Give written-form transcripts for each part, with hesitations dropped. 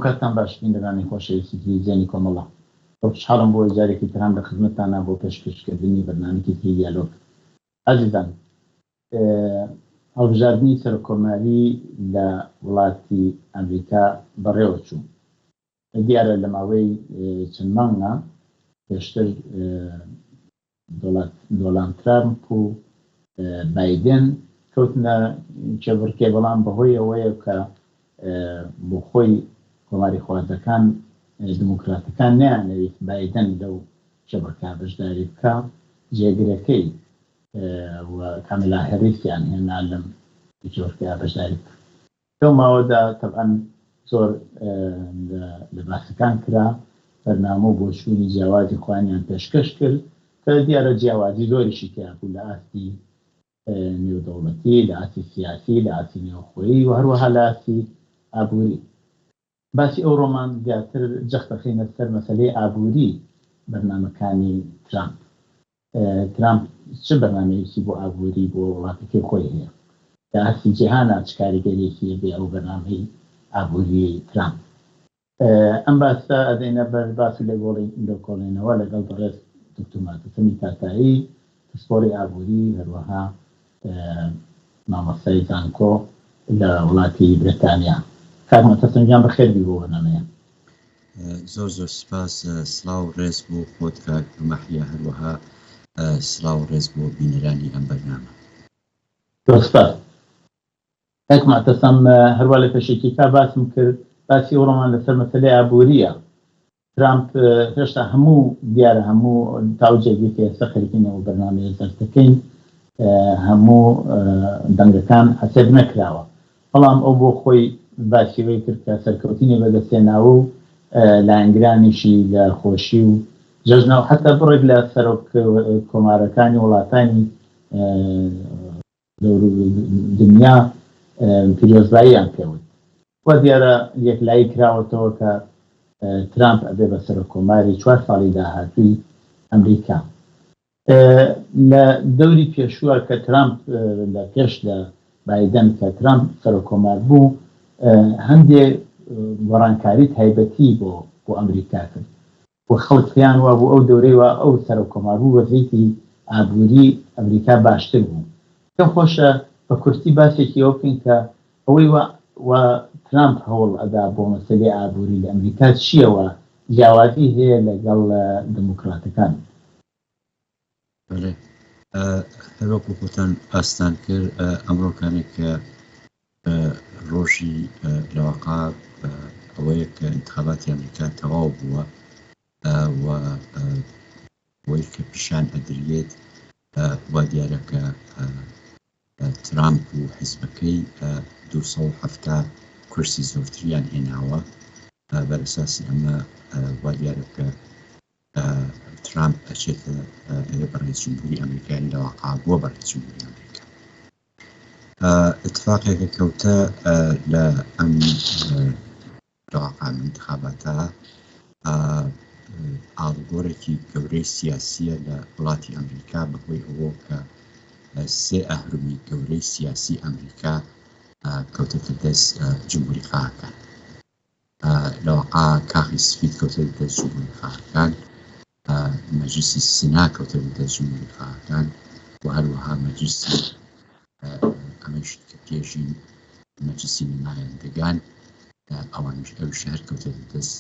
ئەوکاتتان باش بینەرانی خۆشەویستی تلویزیۆنی کۆمەڵە. خۆشحاڵم بۆ جارێکی تر هەم لە خزمەتتانا بۆ پێشکەشکردنی بەرنامەیەکی تری دیالۆگ. ئازیزان هەڵبژاردنی سەرۆککۆماری لە وڵاتی ئەمریکا بەڕێوە چوو. دیارە لە ماوەی چەند مانگە پێشتر دۆڵاند ترامپ و بایدن کەوتنە کێبڕکێ، بەڵام بەهۆی ئەوەیە کە بۆ خۆی کۆماریخوازەکان دموکراتەکان نەیانەویست بایدن لەو کێبڕکا بەشداری بکا، جێگرەکەی و کاملا هێریسیان هێنا لەم کێبڕکێیا بەشداری بکا. لەو ماوەدا تەبعەن زۆر لە باسەکان کرا، بەرنامە و بۆچوونی جیاوازی خۆیانیان پێشکەش کرد کە دیارە جیاوازی زۆریشی تیا بوو لە ئاستی نێودەوڵەتی، لە ئاستی سیاسی، لە ئاستی نێوخۆیی و هەروەها لە ئاستی ئابووری. باسی ئەوڕۆمان زیاتر جەخت دەخەینە سەر مەسەلەی ئابووری بەرنامەکانی ترامپ. ترامپ چ بەرنامەیەکی بۆ ئابووری بۆ وڵاتەکەی خۆی هەیە؟ لە ئاستی جیهانا چ کاریگەریەکی هەبێ ئەو بەرنامەی ئابووریەی ترامپ؟ ئەم باسە ئەدەینە بەر باس و لێکۆڵینەوە لەگەڵ بەڕێز دکتۆر ماتەسەمی تاتایی پسپۆڕی ئابووری هەروەها مامۆستای زانکۆ لە وڵاتی برێتانیا. کاک ماتەسەم گیان بەخێر بی بۆ بەرنامەیە. زۆر زۆر سپاس سڵاو و ڕێز بۆ خۆت کاک مەحیا هەروەها سڵاو و ڕێز بۆ بینەرانی ئەم بەرنامە. زۆر سپاس کاک معتەسەم هەروا لە پێشەکیکا باسم کرد باسی ئەوڕۆمان لەسەر مەسەلەی ئابووریە ترامپ هێشتا هەموو دیارە هەموو تاو جێگەی کە ئێستا خەریکین ئەو بەرنامەیە زەرتەکەین هەموو دەنگەکان حەسێب نەکراوە بەڵام ئەو بۆ خۆی باسی ئەوەی کرد کە سەرکەوتنی بەدەستهێناوە و لایەنگرانیشی لە خۆشی و جەژنە و حەتا بڕێک لە سەرۆک کۆمارەکانی وڵاتانی دەور دنیا پیرۆزباییان پێوت. وا دیارە یەکلایی کراوەتەوە کە ترامپ ئەبێ بە سەرۆک کۆماری چوار ساڵی داهاتووی ئەمریکا. لە دەوری پێشووە کە ترامپ لە پێش لە بایدن کە ترامپ سەرۆک کۆمار بوو هەندێ گۆڕانکاری تایبەتی بۆ بۆ ئەمریکا کرد و خەڵک پێیان وابوو ئەو دەورەی وا ئەو سەرۆک کۆمار بوو وەزعیەتی ئابووری ئەمریکا باشتر بوو. پێم خۆشە بە کورتی باسێکی ئەوە بکەین کە ئەوەی وا وا ترامپ هەوڵ ئەدا بۆ مەسەلەی ئابووری لە ئەمریکا چییە و جیاوازی هەیە لەگەڵ دموکراتەکان؟ بەڵێ هەروەکو خۆتان باستان کرد ئەمڕۆکانێک کە ڕۆژی لەواقع ئەوەیە کە انتخاباتی ئەمریکا تەواو بووە و ئەوەی کە پیشان ئەدریێت وا دیارە کە ترامپ و حیزبەکەی 270 کورسی زۆرتریان هێناوە. بەرەساسی ئەمە وا دیارە کە ترامپ ئەچێتە ئەوێ بە ڕئیس جمهوری ئەمریکا، یانی لە واقع بووە بە ڕئیس جمهوری ئەمریکا. ئیتفاقێکە کەوتە لە ئەم لەواقع ئەم ئینتخاباتە ئاڵوگۆڕێکی گەورەی سیاسیە لە وڵاتی ئەمریکا بەهۆی ئەوە کە سێ ئەهرمی گەورەی سیاسی ئەمریکا کەوتەتە دەست جمهوری خواهەکان. لەواقع کاخی سفید کەوتە دەست جمهوری خواهەکان، مەجلیسی سنا کەوتە دەست جمهوری خواهەکان و هەروەها مەجلیسی ئەمەش کە پێشین مەجلیسی نمایندگان ئەوانیش ئەویش هەر کەوتە دەست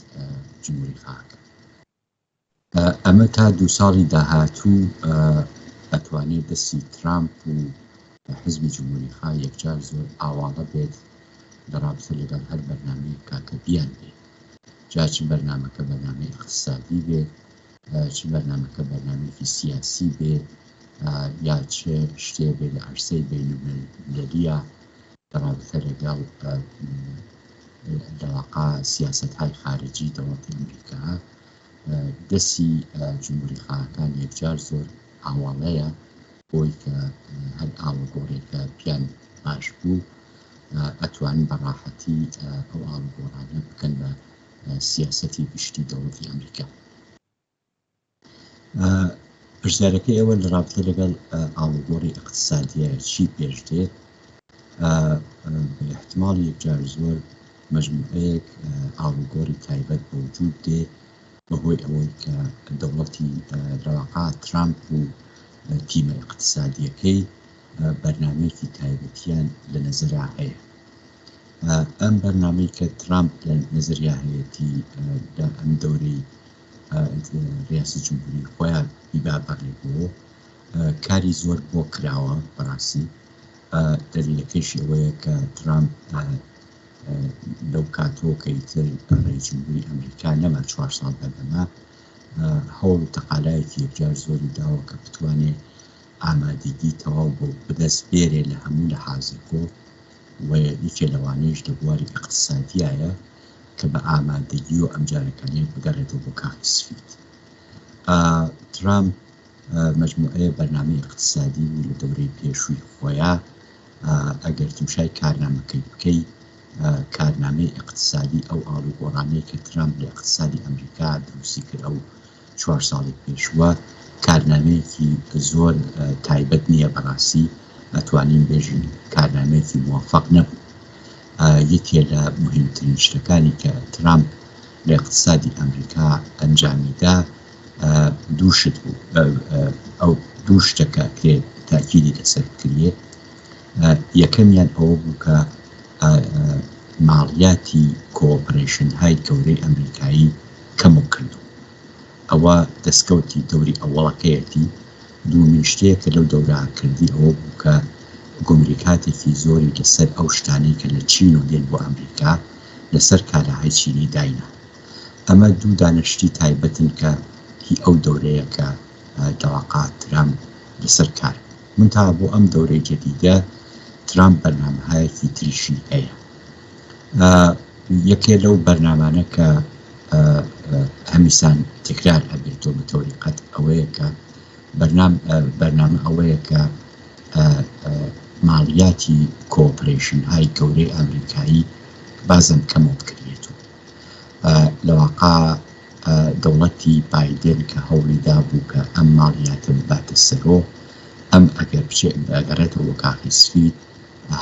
جمهوری خواهەکان. ئەمە تا دوو ساڵی داهاتوو ئەتوانێت دەستی ترامپ و حزبی جمهوری خوا یەکجار زۆر ئاواڵە بێت لە ڕابتە لەگەڵ هەر بەرنامەیەکا کە بیان بێ جا چ بەرنامەکە بەرنامەی ئیقتسادی بێ چ بەرنامەکە بەرنامەیەکی سیاسی بێ یا چ شتێ بێ لە عەرسەی بەینولملەلیە لە ڕابتە لەگەڵ لەواقع سیاسەتهای خارجی دەوڵەتی ئەمریکا دەسی جمهوری خواهەکان یەکجار زۆر ئاواڵەیە بۆی کە هەر ئاڵوگۆڕێکە پیان باش بوو ئەتوانن بە ڕاحەتی ئەو ئاڵوگۆڕانە بکەن بە سیاسەتی گشتی دەوڵەتی ئەمریکا. پرسیارەکەی ئێوە لە ڕابتە لەگەڵ ئاڵوگۆڕی ئیقتسادیە چی پێش دێت؟ بە ئیحتماڵی یەکجار زۆر مەجموعەیەک ئاڵوگۆڕی تایبەت بە وجود دێ بەهۆی ئەوەی کە دەوڵەتی لەواقع ترامپ و تیمە ئیقتسادیەکەی بەرنامەیەکی تایبەتیان لە نەزەرا هەیە. ئەم بەرنامەی کە ترامپ لە نەزەریا هەیەتی لە ئەم دەورەی ریاسی جمهوری خۆیان بیبا بەڕێوە کاری زۆر بۆ کراوە بەڕاستی دەلیلەکەیشی ئەوەیە کە ترامپ لەو کاتەوە کە ئیتر ڕەئیس جمهوری ئەمریکا نەما چوار ساڵ بەر لەمە هەوڵ و تەقالایەکی یەکجار زۆری داوە کە بتوانێ ئامادەگی تەواو بۆ بەدەست بێرێ لە هەموو لەحازێکۆ و یەکێ لەوانەیش لە بواری ئیقتسادیایە کە بە ئامادەگی و ئەمجارەکانێ بگەڕێتەوە بۆ کاخی سفید. ترامپ مەجموعەیە بەرنامەی ئیقتسادی بوو لە دەورەی پێشووی خۆیا، ئەگەر تمشای کارنامەکەی بکەی، کارنامەی ئیقتسادی ئەو ئاڵوگۆڕانەی کە ترامپ لە ئیقتسادی ئەمریکا دروستی کرد ئەو چوار ساڵی پێشووە، کارنامەیەکی زۆر تایبەت نییە بەڕاستی ئەتوانین بێژین کارنامەیەکی موەفەق نەبوو. یەکێ لە موهیمترین شتەکانی کە ترامپ لە ئیقتسادی ئەمریکا ئەنجامی دا دوو شت بوو، ئەو دوو شتە کە ئەکرێ تاکیدی لەسەر بکریێ، یەکەمیان ئەوە بوو کە ماڵیاتی کۆپرەیشن های گەورەی ئەمریکایی کەمەو کردو ئەوە دەسکەوتی دەوری ئەوەڵەکەیەتی، دوومین شتێ کە لەو دەورە کردی ئەوە بوو کە گومریکاتێکی زۆری لەسەر ئەو شتانەی کە لە چین و دێن بۆ ئەمریکا لەسەر کالاهای چینی داینا. ئەمە دوو دانە شتی تایبەتن کە هی ئەو دەورەیە کە دەواقع ترامپ لەسەر کار بوو. منتها بۆ ئەم دەورەی جەدیدە ترامپ بەرنامەهایەکی تریشی هەیە. یەکێ لەو بەرنامانە کە هەمیسان تکرار ئەبێتەوە بە تەوری قەت ئەوەیە کە بەرنام بەرنامە ئەوەیە کە ماڵیاتی کۆپرەیشن های گەورەی ئەمریکایی بازم کەمەوە بکرێتەوە. لەواقع دەوڵەتی بایدن کە هەوڵی دابوو کە ئەم ماڵیاتە بباتە سەرۆ، ئەم ئەگەر بچێ بگەڕێتەوە بۆ کاخی سفید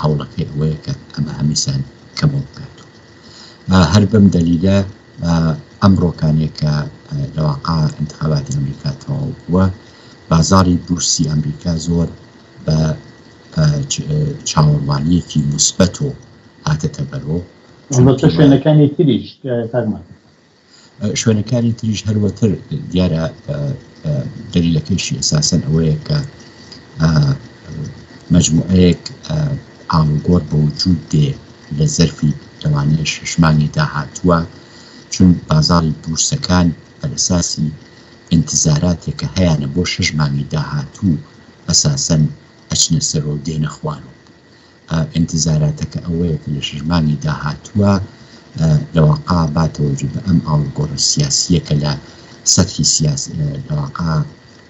هەوڵەکەی ئەوەیە کە ئەمە هەمیسان کەمەوە بکاتەوە. هەر بەم دەلیلە ئەمڕۆکانێ کە لەواقع ئینتخاباتی ئەمریکا تەواو بووە، بازاڕی بورسی ئەمریکا زۆر بە چاوەڕوانییەکی موسبەتۆ هاتەتە بەرۆ. ئەڵبەتە شوێنەکانی تریش کاک ماهر. شوێنەکانی تریش هەروەتر دیارە دەلیلەکەیشی ئەساسەن ئەوەیە کە مەجموعەیەک ئاڵوگۆڕ بە وجود دێ لە زەرفی لەوانەیە شەش مانگی داهاتووە چون بازاڕی بورسەکان بەرەساسی ئینتزاراتێک کە هەیانە بۆ شەش مانگی داهاتوو ئەساسەن ئەچنە سەرۆ و دێنە خوارەوە. ئینتزاراتەکە ئەوەیە کە لە شەش مانگی داهاتووە لە واقع با تەوەجو بە ئەم ئاڵوگۆڕە سیاسییە کە لە سەتحی سیاس لە واقع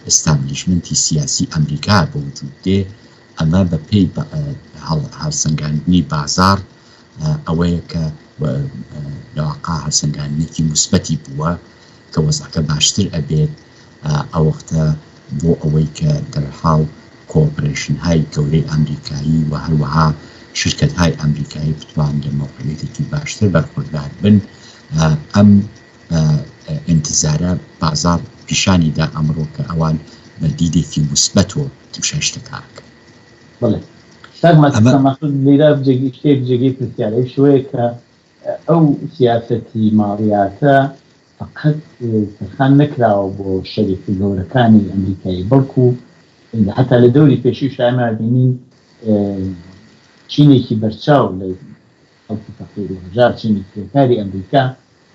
ئستابلیشمنتی سیاسی ئەمریکا بە وجود دێ ئەمە بە پێی هەڵسەنگاندنی بازاڕ ئەوەیە کە لە واقع هەڵسەنگاندنێکی موسبەتی بووە کە وەزعەکە باشتر ئەبێت ئەوەختە بۆ ئەوەی کە دەرحاڵ کۆرپرەیشنهای گەورەی ئەمریکایی و هەروەها شرکەتهای ئەمریکایی بتوان لە مەوقعیەتێکی باشتر بەرخوردار بن ئەم ئینتزارە بازاڕ پیشانی دا ئەمڕۆ کە ئەوان بە دیدێکی موسبەتۆ تمشای شتەکە ئەکەن. بەڵێ کاک مەسعود لێرە شتێک جێگەی پرسیارە ئەویش ئەوەیە کە ئەو سیاسەتی ماڵیاتە فەقەت تەرخان نەکراوە بۆ شەریکە گەورەکانی ئەمریکایی بەڵکو حەتا لە دەوری پێشویشا ئێمە ئەبینین چینێکی بەرچاو لە خەڵکی فەقیر و هەژار چینی کرێکاری ئەمریکا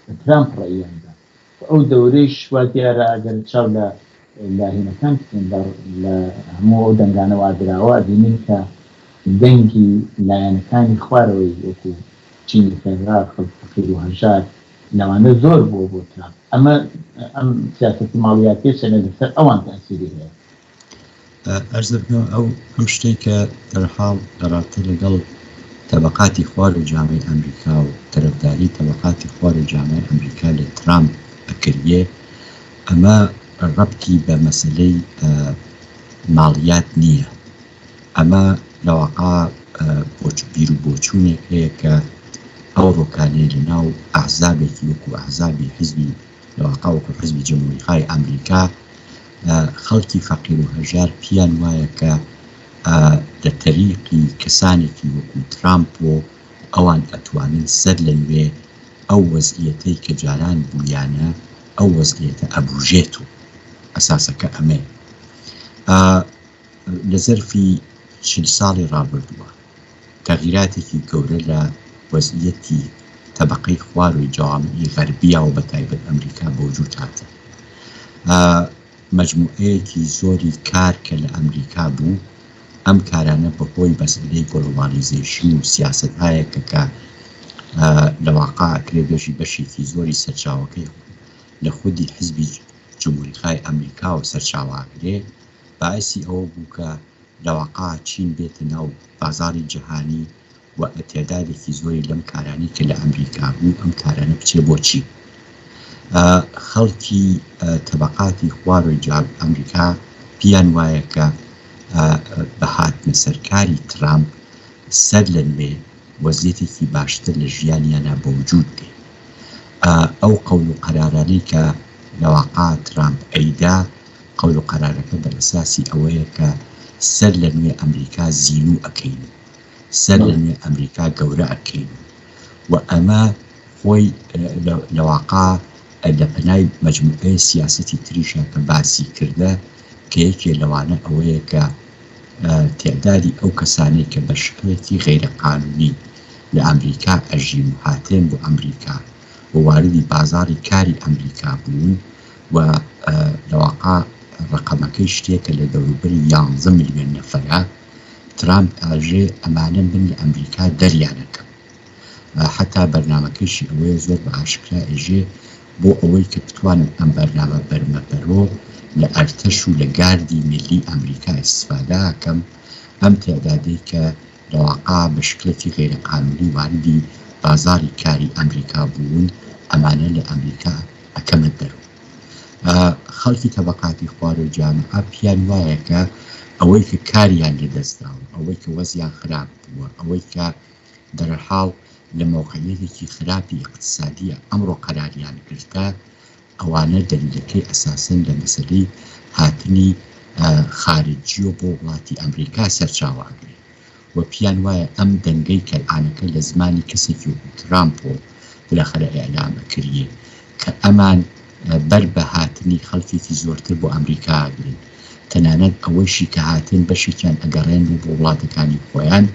بە ترامپ ڕەئیان دا و ئەو دەورەیش وا دیارە ئەگەر چاو لە لاهینەکان بکەین لە لە هەموو ئەو دەنگانە وا دراوە ئەبینین کە دەنگی لایەنەکانی خوارەوەی وەکو چینی فێرغار خەڵکی فەقیر و هەژار لەوانە زۆر بووە بۆ ترامپ ئەمە ئەم سیاسەتی ماڵیاتیە چەنێ لەسەر ئەوان تاسیری هەیە؟ ئەرزت بکەم ئەو ئەم شتەی کە دەرحاڵ لە ڕابتە لەگەڵ تەبەقاتی خوار و جامەی ئەمریکا و تەرەفداری تەبەقاتی خوار و جامەی ئەمریکا لە ترامپ ئەکریێ ئەمە ڕەبتی بە مەسەلەی ماڵیات نییە ئەمە لەواقع بیر و بۆچوونێک هەیە کە ئەوڕۆکانەی لە ناو ئەحزابێکی وەکو ئەحزابی حزبی لە واقع وەکو حزبی جمهوریخوای ئەمریکا خەڵکی فەقیر و هەژار پیان وایە کە لە تەریقی کەسانێکی وەکو ترامپ و ئەوان ئەتوانن سەر لە نوێ ئەو وەزعیەتەی کە جاران بوویانە ئەو وەزعیەتە ئەبوژێت و ئەساسەکە ئەمەیە لە زەرفی 40 ساڵی ڕابردووە تەغیراتێکی گەورە لە وەزعیەتی تەبەقەی خواروی جەوامعی غەربیا و بەتایبەت ئەمریکا بەوجود هاتن. مەجموعەیەکی زۆری کار کە لە ئەمریکا بوو، ئەم کارانە بەهۆی مەسئەلەی گۆلۆبالیزەیشن و سیاسەتهایەکە کە لە واقع ئەکرێ بێژی بەشێکی زۆری سەرچاوەکەی لە خودی حزبی جمهوریخای ئەمریکاوە سەرچاوە ئەگرێ، باعسی ئەوە بوو کە لەواقع چین بێتە ناو بازاڕی جیهانی و تێدادێکی زۆری لەم کارانەی کە لە ئەمریکا بوو ئەم کارانە بچێ بۆ چین. خەڵکی تەبەقاتی خواروی ئەمریکا پیان وایە کە بە هاتنە سەرکاری ترامپ سەر لە نوێ وەزیەتێکی باشتر لە ژیانیانە بەوجود دێ. ئەو قەول و قەرارانەی کە لەواقع ترامپ ئەیدا قەول و قەرارەکە بە ئەساسی ئەوەیە کە سەر لە نوێ ئەمریکا زینوو ئەکەین و سەر لە نوێ ئەمریکا گەورە ئەکەین و ئەمە خۆی لە واقع لە پەنای مەجموعەی سیاسەتی تریشە کە باسی کردە کە یەکێ لەوانە ئەوەیە کە تعدادی ئەو کەسانەی کە بە شکڵێکی غەیرە قانونی لە ئەمریکا ئەژین و هاتێن بۆ ئەمریکا و واردی بازاڕی کاری ئەمریکا بوون و لەواقع ڕەقەمەکەی شتێکە لە دەوروبەری یانزە ملیۆن نەفەرە، ترامپ ئاژێ ئەمانە من لە ئەمریکا دەریانەکەم. حەتا بەرنامەکەیشی ئەوەیە زۆر بە ئاشکرا ئێژێ بۆ ئەوەی کە بتوانم ئەم بەرنامە بەرمە بەرۆ لە ئەرتەش و لە گاردی میللی ئەمریکا ئیستفادە ئەکەم، ئەم تێعدادەی کە لەواقع بە شکلێکی غەیرە قانونی واردی بازاڕی کاری ئەمریکا بوون ئەمانە لە ئەمریکا ئەکەمە دەرو. خەڵکی تەبەقاتی خوارو جامعە پیان وایە کە ئەوەی کە کاریان لە دەست داوە، ئەوەی کە وەزیان خراپ بووە، ئەوەی کە دەرحاڵ لە مەوقعیەتێکی خراپی ئیقتسادیە ئەمڕۆ قەراریان گرتە، ئەوانە دەلیلەکەی ئەساسەن لە مەسەلەی هاتنی خارجیۆ بۆ وڵاتی ئەمریکا سەرچاوە ئەگرێ و پیان وایە ئەم دەنگەی کەلعانەکە لە زمانی کەسێکی وەکو ترامپۆ بلاخەرە ئیعلام ئەکریێ کە ئەمان بەر بە هاتنی خەڵکێکی زۆرتر بۆ ئەمریکا ئەگرن تەنانەت ئەوەیشی کە هاتن بەشێکیان ئەگەڕێن و بۆ وڵاتەکانی خۆیان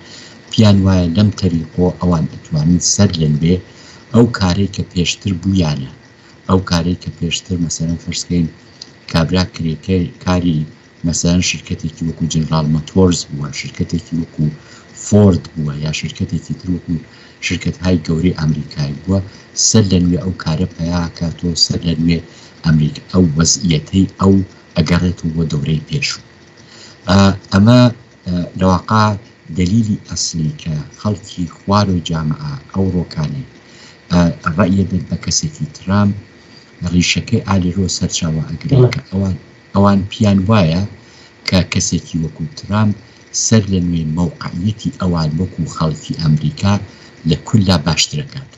پیان وایە لەم تەریقۆ ئەوان ئەتوانن سەر لەنوێ ئەو کارەی کە پێشتر بوویانە ئەو کارەی کە پێشتر مەسەلەن فەرز کەین کابرا کرێکەر کاری مەسەلەن شرکەتێکی وەکو جنرال مۆتۆرز بووە شرکەتێکی وەکو فۆرد بووە یا شرکەتێکی تر وەکو شرکەتهای گەورەی ئەمریکایی بووە سەر لە نوێ ئەو کارە پەیاکاتەوە سەر لە نوێ ئەمریکا ئەو وەزعیەتەی ئەو ئەگەڕێتەوە بۆ دەورەی پێشوو ئەمە لەواقع دەلیلی ئەسلی کە خەڵکی خوارەوەی جامعە ئەوڕۆکانەی ڕەئیە دەن بە کەسێکی ترامپ ڕیشەکەی ئالێرۆ سەرچاوە ئەگرێت کە ئەوان ئەوان پیان وایە کە کەسێکی وەکو ترامپ سەر لە نوێ مەوقعیەتی ئەوان وەکو خەڵکی ئەمریکا لە کوللا باشترەکات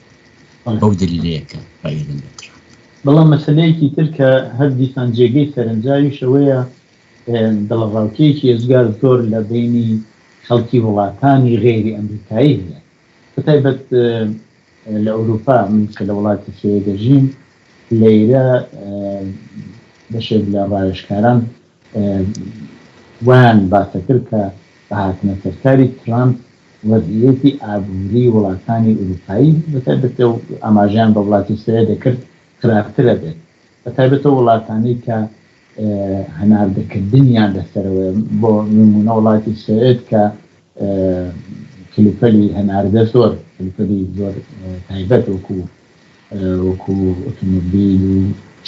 بەو دەلیلەیە کە ڕەئیە دەن بە ترامپ. بەڵام مەسەلەیەکی تر کە هەر دیسان جێگەی سەرنجاویش ئەوەیە دڵەڕاوکێیەکی ئێجگار زۆر لە بەینی خەڵکی وڵاتانی غەیری ئەمریکایی هەیە بەتایبەت لە ئەوروپا من کە لە وڵاتی سوێد دەژیم لەیرە بەشێک لە ڕاوێژکاران وایان باسە کرد کە بە هاتنە سەرکاری ترامپ وەزعیەتی ئابووری وڵاتانی ئوروپایی بەتایبەت ئاماژەیان بە وڵاتی سوێد دەکرد خراپترە بێت بەتایبەت ئەو وڵاتانەی کە هەناردەکردنیان لەسەرەوەیە، بۆ نموونە وڵاتی سوێد کە کەلوپەلی هەناردە زۆر کەلوپەلی زۆر تایبەت وەکو وەکو ئۆتۆمۆبیل و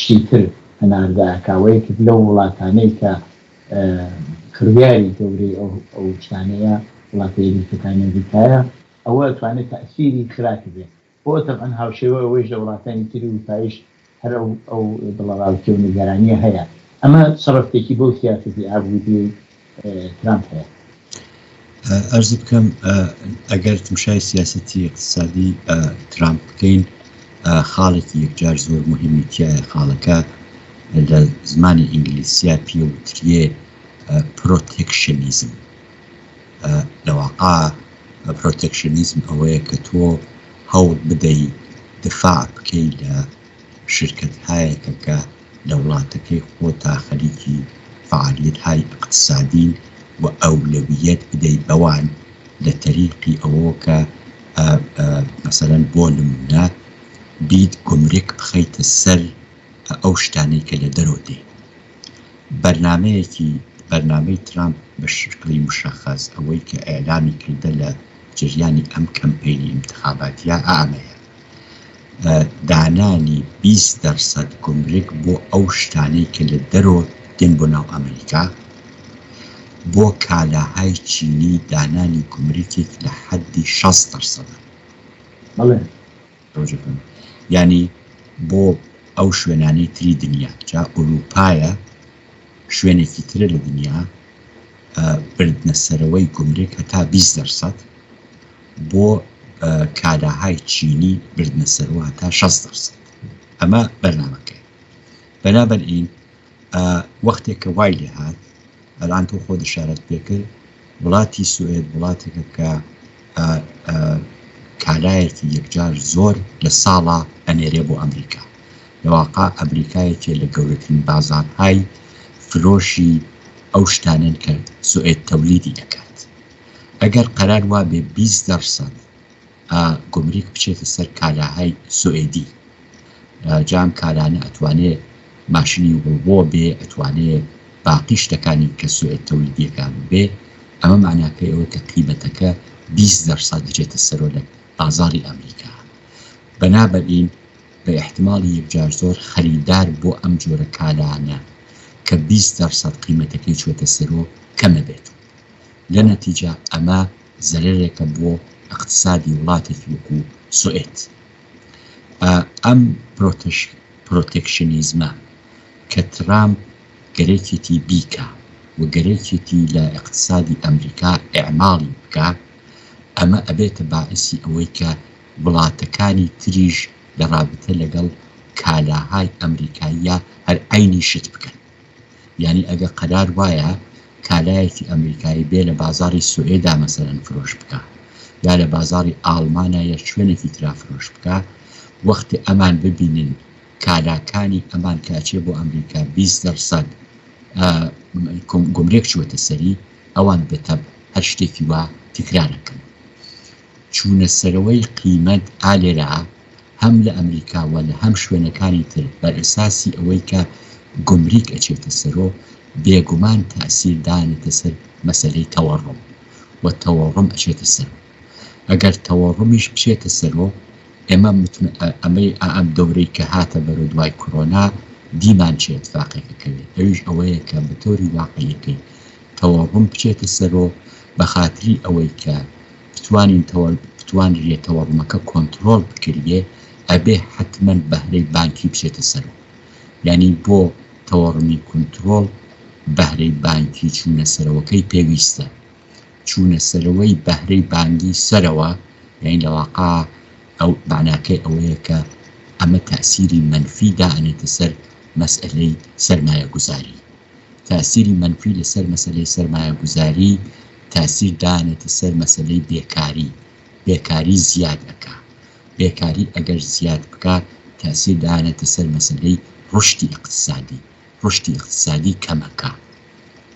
شتی تر هەناردە ئەکا و یەکێک لەو وڵاتانەی کە کڕیاری گەورەی ئەو ئەو شتانەیە وڵاتە یەکگرتووەکانی ئەمریکایە ئەوە ئەتوانێت تەئسیری خراپی بێ بۆ تەبعەن هاوشێوەی ئەوەیش لە وڵاتانی تری ئوروپاییش هەر ئەو ئەو دڵەڕاوکێ و نیگەرانییە هەیە. ئەمە چ ڕەبتێکی بەو سیاسەتی ئابوورییەی ترامپ هەیە؟ ئەرز بکەم ئەگەر تمشای سیاسەتی ئیقتسادی ترامپ بکەین خاڵێکی یەکجار زۆر موهیمی تیایە خاڵەکە لە زمانی ئینگلیسیا پێوتریێ پرۆتێکشنیزم لە واقع پرۆتێکشنیزم ئەوەیە کە تۆ هەوڵ بدەی دفاع بکەی لە شرکەت هایەکە کە لە وڵاتەکەی خۆتا خەریکی فەعالیەت های ئیقتسادین و ئەولەویەت بدەی بەوان لە تەریقی ئەوە کە مەسەلەن بۆ نمونە بیت گومرک بخەیتە سەر ئەو شتانەی کە لە دەرۆ دێ. بەرنامەیەکی بەرنامەی ترامپ بە شکڵی مشەخەس ئەوەی کە ئیعلامی کردە لە جەریانی ئەم کەمپەینی ئینتخاباتیە ئامەیە دانانی 20 دەرسەد گومرک بۆ ئەو شتانەی کە لە دەرۆ دێن بۆ ناو ئەمریکا، بۆ کالاهای چینی دانانی گومرکێک لە حەدی 60 دەرسەدە. بەڵێ. تەوەجە بکەن یانی بۆ ئەو شوێنانەی تری دنیا جا ئوروپایە شوێنێکی ترە لە دنیا بردنە سەرەوەی گومرک هەتا 20 دەرسەد بۆ کالاهای چینی بردنە سەرەوە هەتا 60 دەرسەد ئەمە بەرنامەکەی بەنابەرئین وەختێک کە وای لێ هات ئەلان تۆ خۆت ئشارەت پێ کرد وڵاتی سوئێد وڵاتێکە کە کالایەکی یەکجار زۆر لە ساڵا ئەنێرێ بۆ ئەمریکا لەواقع ئەمریکا یەکێ لە گەورەترین بازاڕهای فرۆشی ئەو شتانەن کە سوئێد تەولیدی ئەکات ئەگەر قەرار وابێ 20 دەرسەد گومریک بچێتە سەر کالاهای سوئێدی جا ئەم کالانە ئەتوانێ ماشینی وڵبۆ بێ ئەتوانێ باقی شتەکانی کە سوئێد تەولیدیەکان بێ ئەمە معناکەی ئەوەی کە قیمەتەکە 20 دەرسەد ئەچێتە سەرۆ لە بازاڕی ئەمریکا بەنابەرین بە ئیحتماڵی یەکجار زۆر خەریدار بۆ ئەم جۆرە کالانە کە 20 دەرسەد قیمەتەکەی چوەتە سەرۆ کەمە بێت لە نەتیجە ئەمە زەرەرێکە بۆ ئیقتسادی وڵاتێکی وەکو سوئێد. ئەم پرۆتێکشنیزمە کە ترامپ گەرەکێتی بیکا و گەرەکێتی لە ئیقتسادی ئەمریکا ئیعماڵی بکا، ئەمە ئەبێتە باعیسی ئەوەی کە وڵاتەکانی تریش لە رابتە لەگەڵ کالاهای ئەمریکاییا هەر عەینی شت بکەن. یانی ئەگە قەرار وایە کالایەکی ئەمریکایی بێ لە بازاڕی سوئێدا مەسەلەن فرۆش بکا یا لە بازاڕی ئاڵمانا یا شوێنێکی ترا فرۆش بکا وەختێ ئەمان ببینن کالاکانی ئەمان کە ئەچێ بۆ ئەمریکا 20 دەرسەد گومرێک چووەتە سەری ئەوان بە تەب هەر شتێکی وا تکرار ئەکەن. چوونە سەرەوەی قیمەت ئا لێرە هەم لە ئەمریکا و لە هەم شوێنەکانی تر بەر ئەساسی ئەوەی کە گومریک ئەچێتە سەرۆ بێگومان تاسیر دانێتە سەر مەسەلەی تەوەڕوم و تەوەڕوم ئەچێتە سەرۆ ئەگەر تەوەڕومیش بچێتە سەرۆ ئێمە ئەمەی ئەم دەورەی کە هاتە بەرەو دوای کۆرۆنا دیمان چێ اتفاقێک ئەکەوێت ئەویش ئەوەیە کە بە تۆری واقعیەکەی تەوەڕوم بچێتە سەرۆ بە خاتری ئەوەی کە بتوانین بتوانریێ تەوەڕومەکە کۆنتڕۆڵ بکریێ ئەبێ حەتمەن بەهرەی بانکی بچێتە سەرۆ یانی بۆ تەوەڕومی کونتڕۆڵ بەهرەی بانکی چوونە سەرەوەکەی پێویستە چوونە سەرەوەی بەهرەی بانگی سەرەوە یانی لە واقع ئەو معناکەی ئەوەیە کە ئەمە تەئسیری مەنفی دائەنێتە سەر مەسئەلەی سەرمایەگوزاری تاسیری مەنفی لەسەر مەسەلەی سەرمایەگوزاری تاسیر دانێتە سەر مەسەلەی بێکاری، بێکاری زیاد ئەکا، بێکاری ئەگەر زیاد بکا تاسیر دانێتە سەر مەسەلەی ڕوشدی ئیقتسادی، ڕوشدی ئیقتسادی کەم ئەکا.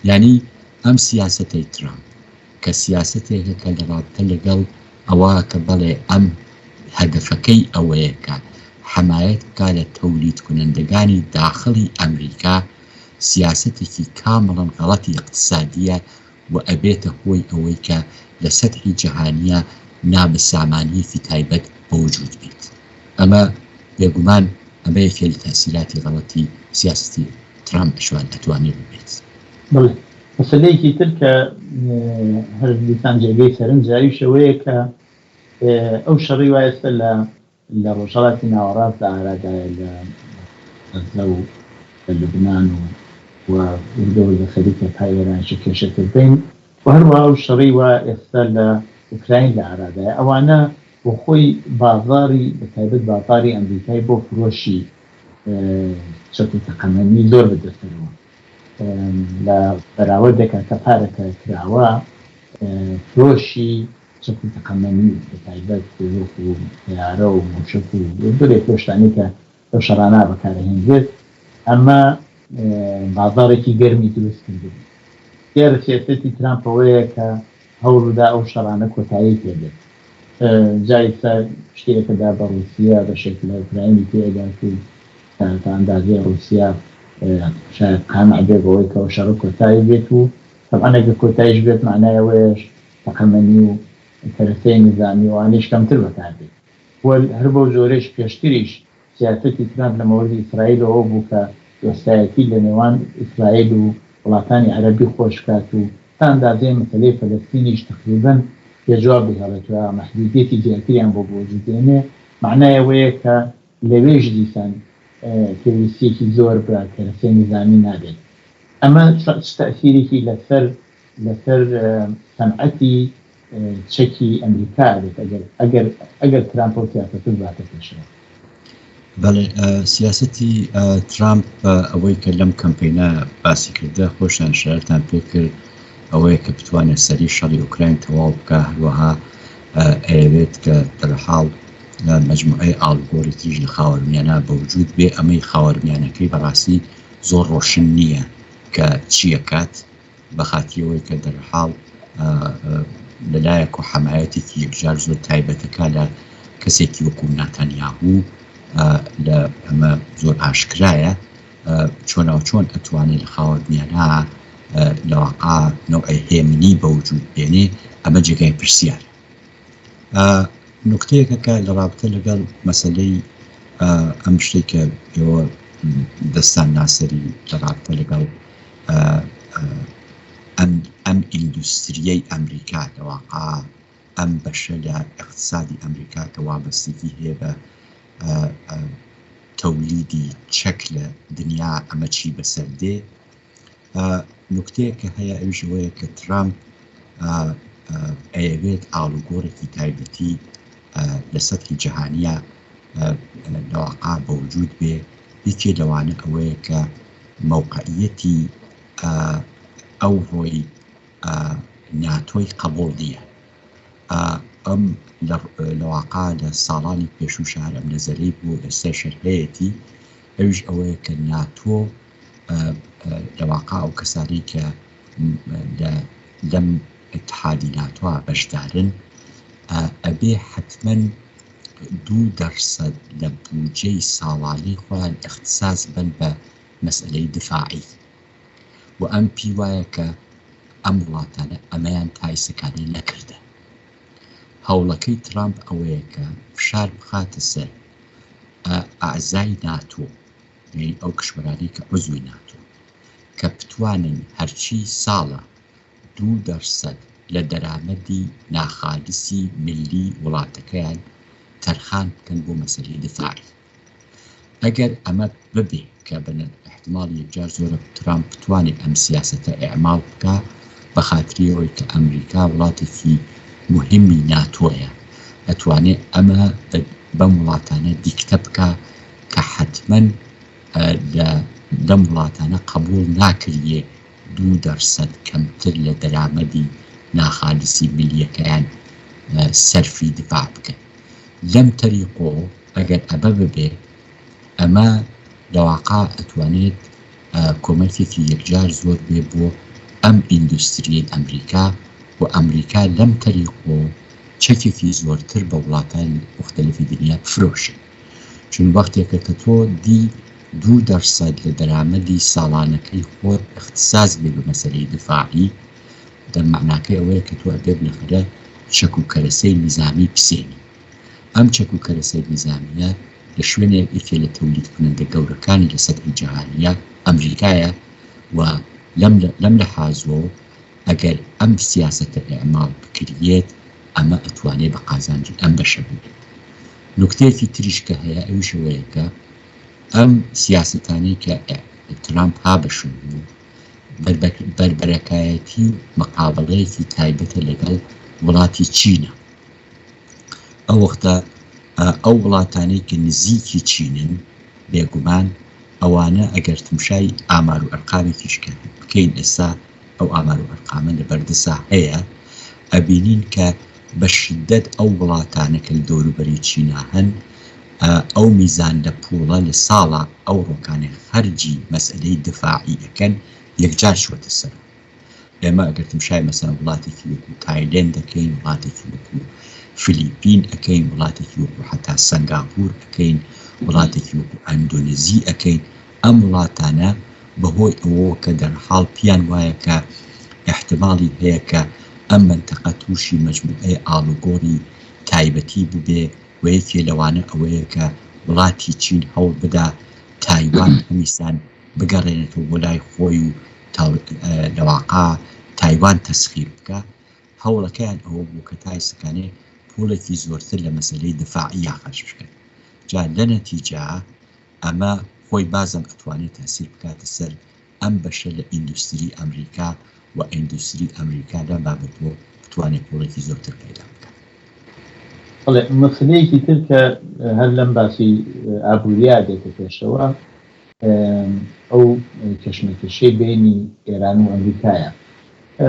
یانی ئەم سیاسەتەی ترامپ کە سیاسەتێکە کە لە ڕابتە لەگەڵ ئەوە کە بەڵێ ئەم هەدەفەکەی ئەوەیە کە حەمایەت بکا لە تەولید کونەندەگانی داخڵی ئەمریکا سیاسەتێکی کامڵەن غەڵەتی ئیقتسادیە و ئەبێتە هۆی ئەوەی کە لە سەتحی جەهانیا نابسامانیەکی تایبەت بە وجود بێت. ئەمە بێگومان ئەمە یەکێ لە تەئسیراتی غەڵەتی سیاسەتی ترامپ ئەشوان ئەتوانێ ببێت. بەڵێ. مەسەلەیەکی تر کە هەر دیسان جێگەی سەرنجە ئەویش ئەوەیە کە ئەو شەڕەی وا ئێستا لە لە ڕۆژهەڵاتی ناوەڕاستدا ئارادایە لە غەززە و لە لوبنان و و وردە وردە خەریکە تا ئێرانیش کێشێتە بەین. هەروەها ئەو شەڕەی وا ئێستا لە ئوکراین لە ئارادایە ئەوانە بۆ خۆی بازاڕی بە تایبەت بازاڕی ئەمریکای بۆ فرۆشی چەک و تەقەمەنی زۆر بەدەستەرەوە لە بەراوردێکا کە پارەکە کراوە فرۆشی چەک و تەقەمەنی بە تایبەت وەکو تەیارە و موشەک و زۆرێک لەو شتانەی کە لەو شەڕانە بەکارئەهێنرێت ئەمە بازاڕێکی گەرمی دروست کردبوو. دیارە سیاسەتی ترامپ ئەوەیە کە هەوڵبدا ئەو شەڕانە کۆتایی پێ بێت. جا ئیستا شتێک ئەدا بە ڕووسیە، بەشێک لە ئۆکراینی پێ ئەدات و تا ئەندازەی ڕووسیا شایەد قانع بێ بەوەی کە ئەو شەڕە کۆتایی بێت و تەبعەن ئەگەر کۆتاییش بێت مەعنای ئەوەیە تەقەمەنی و کەرەسەی نیزامی و ئەوانەیش کەمتر بەکار بێت و هەر بەو جۆرەیش پێشتریش سیاسەتی ترامپ لە مەوردی ئیسرائیل ئەوە بوو کە دۆستایەتی لە نێوان ئیسرائیل و وڵاتانی عەرەبی خۆش بکات و تا ئەندازەیە مەسەلەی فەلەستینیش تەقریبەن بێ جواب بهێڵێت و مەحدودیەتی زیاتریان بۆ بەوجود بێنێ مەعنای ئەوەیە کە لەوێش دیسان پێویستیەکی زۆر بە کەرەسەی نیزامی نابێت. ئەمە چ تەئسیرێکی لەسەر لەسەر سەنعەتی چەکی ئەمریکا ئەبێت ئەگەر ئەگەر ئەگەر ترامپ ئەو سیاسەتە بباتە پێشەوە؟ بەڵێ سیاسەتی ترامپ ئەوەی کە لەم کەمپینە باسی کردە خۆشیان شارتان پێکرد ئەوەیە کە بتوانێت سەری شەڕی ئۆکراین تەواو بکە هەروەها ئەیەوێت کە دەرحاڵ مجموعەی ئاڵوگۆڕی تریش لە خاوەرمیانە بەوجود بێ ئەمەی خاوەرمیانەکەی بەڕاستی زۆر ڕۆشن نییە کە چیەکات بە خاتری ئەوەی کە دەرحاڵ لە لایەک و حەمایەتێکی یەکجار زۆر تایبەتەکە لە کەسێکی وەکو ناتانیاهوو لە ئەمە زۆر ئاشکرایە چۆناو چۆن ئەتوانێت لە خاوەرمیانە لەواقع نەوعێ هێمنی بەوجود بێنێ ئەمە جێگای پرسیار نوکتەیەکە کە لە ڕابتە لەگەڵ مەسەلەی ئەم شتێک کە ئێوە دەستان ناسەری لە ڕابتە لەگەڵ ئەم ئەم ئیندوستریەی ئەمریکا لەواقع ئەم بەشە لە اقتصادی ئەمریکا کە وابەستگی هەیە بە تەولیدی چەک لە دنیا ئەمە چی بەسەر دێ نوکتەیەک کە هەیە ئەویش ئەوەیە کە ترامپ ئەیەوێت ئاڵوگۆڕێکی تایبەتی لە سەتحی جەهانیە لەواقع بەوجود بێ یەکێ لەوانە ئەوەیە کە مەوقعیەتی ئەوڕۆی ناتۆی قبوڵ نییە ئەم لەواقع لە ساڵانی پێشوو شار ئەم نەزەرەی بوو ئێستا شەرهەیەتی ئەویش ئەوەیە کە ناتۆ لە واقع ئەو کەسانەی کە لە لەم اتحادی ناتۆ بەشدارن ئەبێ حتمما 2% لە بودجەی ساڵانەی خۆیان اختصاص بن بە مەسئلەی دفاعی و ئەم پی وایە کە ئەم وڵاتانە ئەمەیان تایسەکانە نەکردە هەوڵەکەی ترامپ ئەوەیە کە فشار بخاتە سەر ئەعزای ناتۆ یانی ئەو کشوەرانەی کە عوزوی ناتۆن کە بتوانن هەرچی ساڵە 2% لە دەرامەدی ناخالسی ملی وڵاتەکەیان تەرخان بکەن بۆ مەسەلەی دفاعی. ئەگەر ئەمە ببێ کە بە ئیحتماڵی یەکجار زۆرە ترامپ بتوانێ ئەم سیاسەتە ئیعماڵ بکا بە خاتری ئەوەی کە ئەمریکا وڵاتێکی موهیمی ناتۆیە ئەتوانێ ئەمە بەم وڵاتانە دیکتە بکا کە حەتمەن لە لەم وڵاتانە قەبووڵ ناکریێ 2% کەمتر لە دەرامەدی ناخالسی ملیەکەیان سەرفی دفاع بکەن. لەم تەریقۆ ئەگەر ئەمە ببێ ئەمە لەواقع ئەتوانێت کۆمەکێکی یەکجار زۆر بێ بۆ ئەم ئیندوستریەی ئەمریکا و ئەمریکا لەم تەریقۆ چەکێکی زۆرتر بە وڵاتانی موختەلفی دنیا بفرۆشێ. چون وەختێکە کە تۆ دی 2% لە دەرامەدی ساڵانەکەی خۆت ئیختساس بێ بە مەسەلەی دفاعی، دەم مەعناکەی ئەوەیە کە تۆ ئەبێ بلەخەرە چەک و کەرەسەی نیزامی بسێنی. ئەم چەک و کەرەسەی نیزامییە لە شوێنێک یەکێ لە تەولید کونەندە گەورەکانی لە سەتحی جەهانییە ئەمریکایە و لەم لەم لەحازۆ ئەگەر ئەم سیاسەتە ئیعماڵ بکریێت ئەمە ئەتوانێ بە قازانجی ئەم بەشە ببێت. نوکتەیەکی تریش کە هەیە ئەویش ئەوەیە کە ئەم سیاسەتانەی کە ترامپ ها بە شوێن بوو. بەربەرەکایەتی و مقابەڵەیەکی تایبەتە لەگەڵ وڵاتی چینە. ئەو وەختە ئەو وڵاتانەی کە نزیکی چینن بێگومان ئەوانە ئەگەر تمشای ئامار و ئەرقامێکیش کە بکەین ئێستا ئەو ئامار و ئەرقامە لە بەردەسا هەیە ئەبینین کە بە شدەت ئەو وڵاتانە کە لە دەوروبەری چینا هەن ئەو میزان لە پووڵە لە ساڵا ئەو ڕۆکانێ خەرجی مەسئەلەی دفاعی ئەکەن یەکجار چووەتە سەرەوە. ئێمە ئەگەر تمشای مەسەلەن وڵاتێکی وەکوو تایلەند دەکەین، وڵاتێکی وەکوو فلیپین ئەکەین، وڵاتێکی وەکوو حەتا سەنگاپوور ئەکەین، وڵاتێکی وەکوو ئەندۆنزی ئەکەین، ئەم وڵاتانە بە هۆی ئەوەوە کە دەرحاڵ پیان وایە کە ئیحتماڵی هەیە کە ئەم مەنتەقە تووشی مەجموعەی ئاڵوگۆڕی تایبەتی ببێ و یەکێ لەوانە ئەوەیە کە وڵاتی چین هەوڵ بدا تایوان هەمیسان بگەڕێنێتەوە بۆ لای خۆی و لەواقع تایوان تەسخیر بکا، هەوڵەکەیان ئەوە بوو کە تا ئیستەکانێ پوڵێکی زۆرتر لە مەسەلەی دفاعیا خەرج بکەن. جا لە نەتیجە ئەمە خۆی بازم ئەتوانێ تاسیر بکاتە سەر ئەم بەشە لە ئیندوستری ئەمریکا و ئیندوستری ئەمریکا لەم بابەتەوە بتوانێ پوڵێکی زۆرتر پەیدا بکا. بەڵێ، مەسەلەیەکی تر کە هەر لەم باسی ئابووریا دێتە پێشەوە، ئەو کێشمەکێشەی بەینی ئێران و ئەمریکایە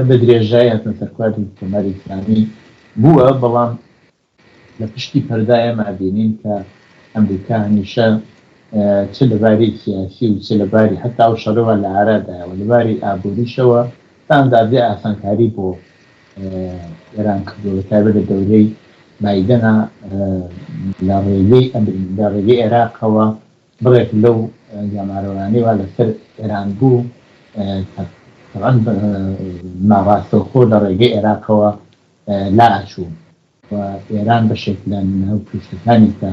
بە درێژایی هاتنە سەرکاری کۆماری ئیسلامی بووە، بەڵام لە پشتی پەردا ئێمە ئەبینین کە ئەمریکا هەمیشە چ لە باری سیاسی و چ لە باری حەتا ئەو شەڕەوە لە ئارادایە و لە باری ئابووریشەوە تا ئەندازەی ئاسانکاری بۆ ئێران کردووە بە تایبەت لە دەورەی بایدەنا لە ڕێگەی لە ڕێگەی عێراقەوە بڕێک لەو گەمارۆیانەی وا لەسەر ئێران بوو کە تەبعەن ناڕاستەوخۆ لە ڕێگەی عێراقەوە لا ئەچوو و ئێران بەشێک لە نەوت و شتەکانی کە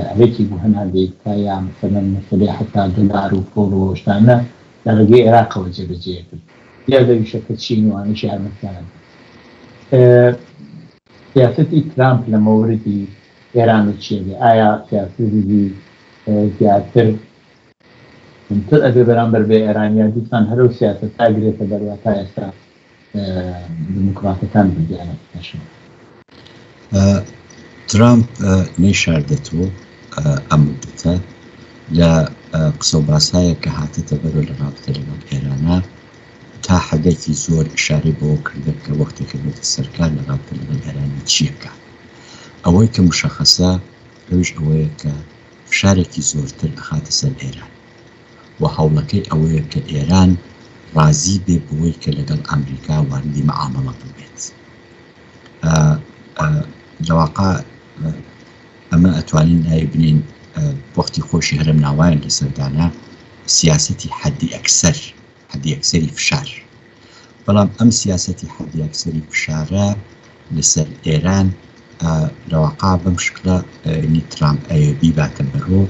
ئەرێکی بوو هەناردەی بکا یا مەسەلەن مەسەلەی حەتا دۆلار و پوڵ و ئەو شتانە لە ڕێگەی عێراقەوە جێبەجێ ئەکرد جیا لەویشە کە چین و ئەوانیش یارمەتیان ئەدا. سیاسەتی ترامپ لە مەوردی ئێران و چیە بێ ئایا سیاسەتی زیاتر توندتر ئەبێ بەرامبەر بە ئێران یا دیسان هەر ئەو سیاسەتە ئەگرێتە بەر وا تا ئێستا دیموکراتەکان بردیانەتە پێشەوە؟ ترامپ نەیشاردەتەوە ئەم مدەتە لە قسە و باسایە کە هاتەتە بەرەوە لە ڕابتە لەگەڵ ئێرانە تا حەدێکی زۆر ئیشارەی بەوە کردە کە وەختێکە بێتە سەرکار لە ڕابتە لەگەڵ ئێرانە چیەکە ئەوەی کە مشەخەسە ئەویش ئەوەیە کە فشارێکی زۆرتر ئەخاتە سەر ئێران و هەوڵەکەی ئەوەیە کە ئێران ڕازی بێ بەوەی کە لەگەڵ ئەمریکا واردی مەعامەڵە ببێت. لەواقع ئەمە ئەتوانین ناوی بنێین وەختی خۆشی هەرم ناوایان لەسەر دانا سیاسەتی حەدی ئەکسەر حەدی ئەکسەری فشار بەڵام ئەم سیاسەتی حەدی ئەکسەری فشارە لەسەر ئێران لەواقع بەم شکلە نی ترامپ ئەوێ بیباتە بەرۆ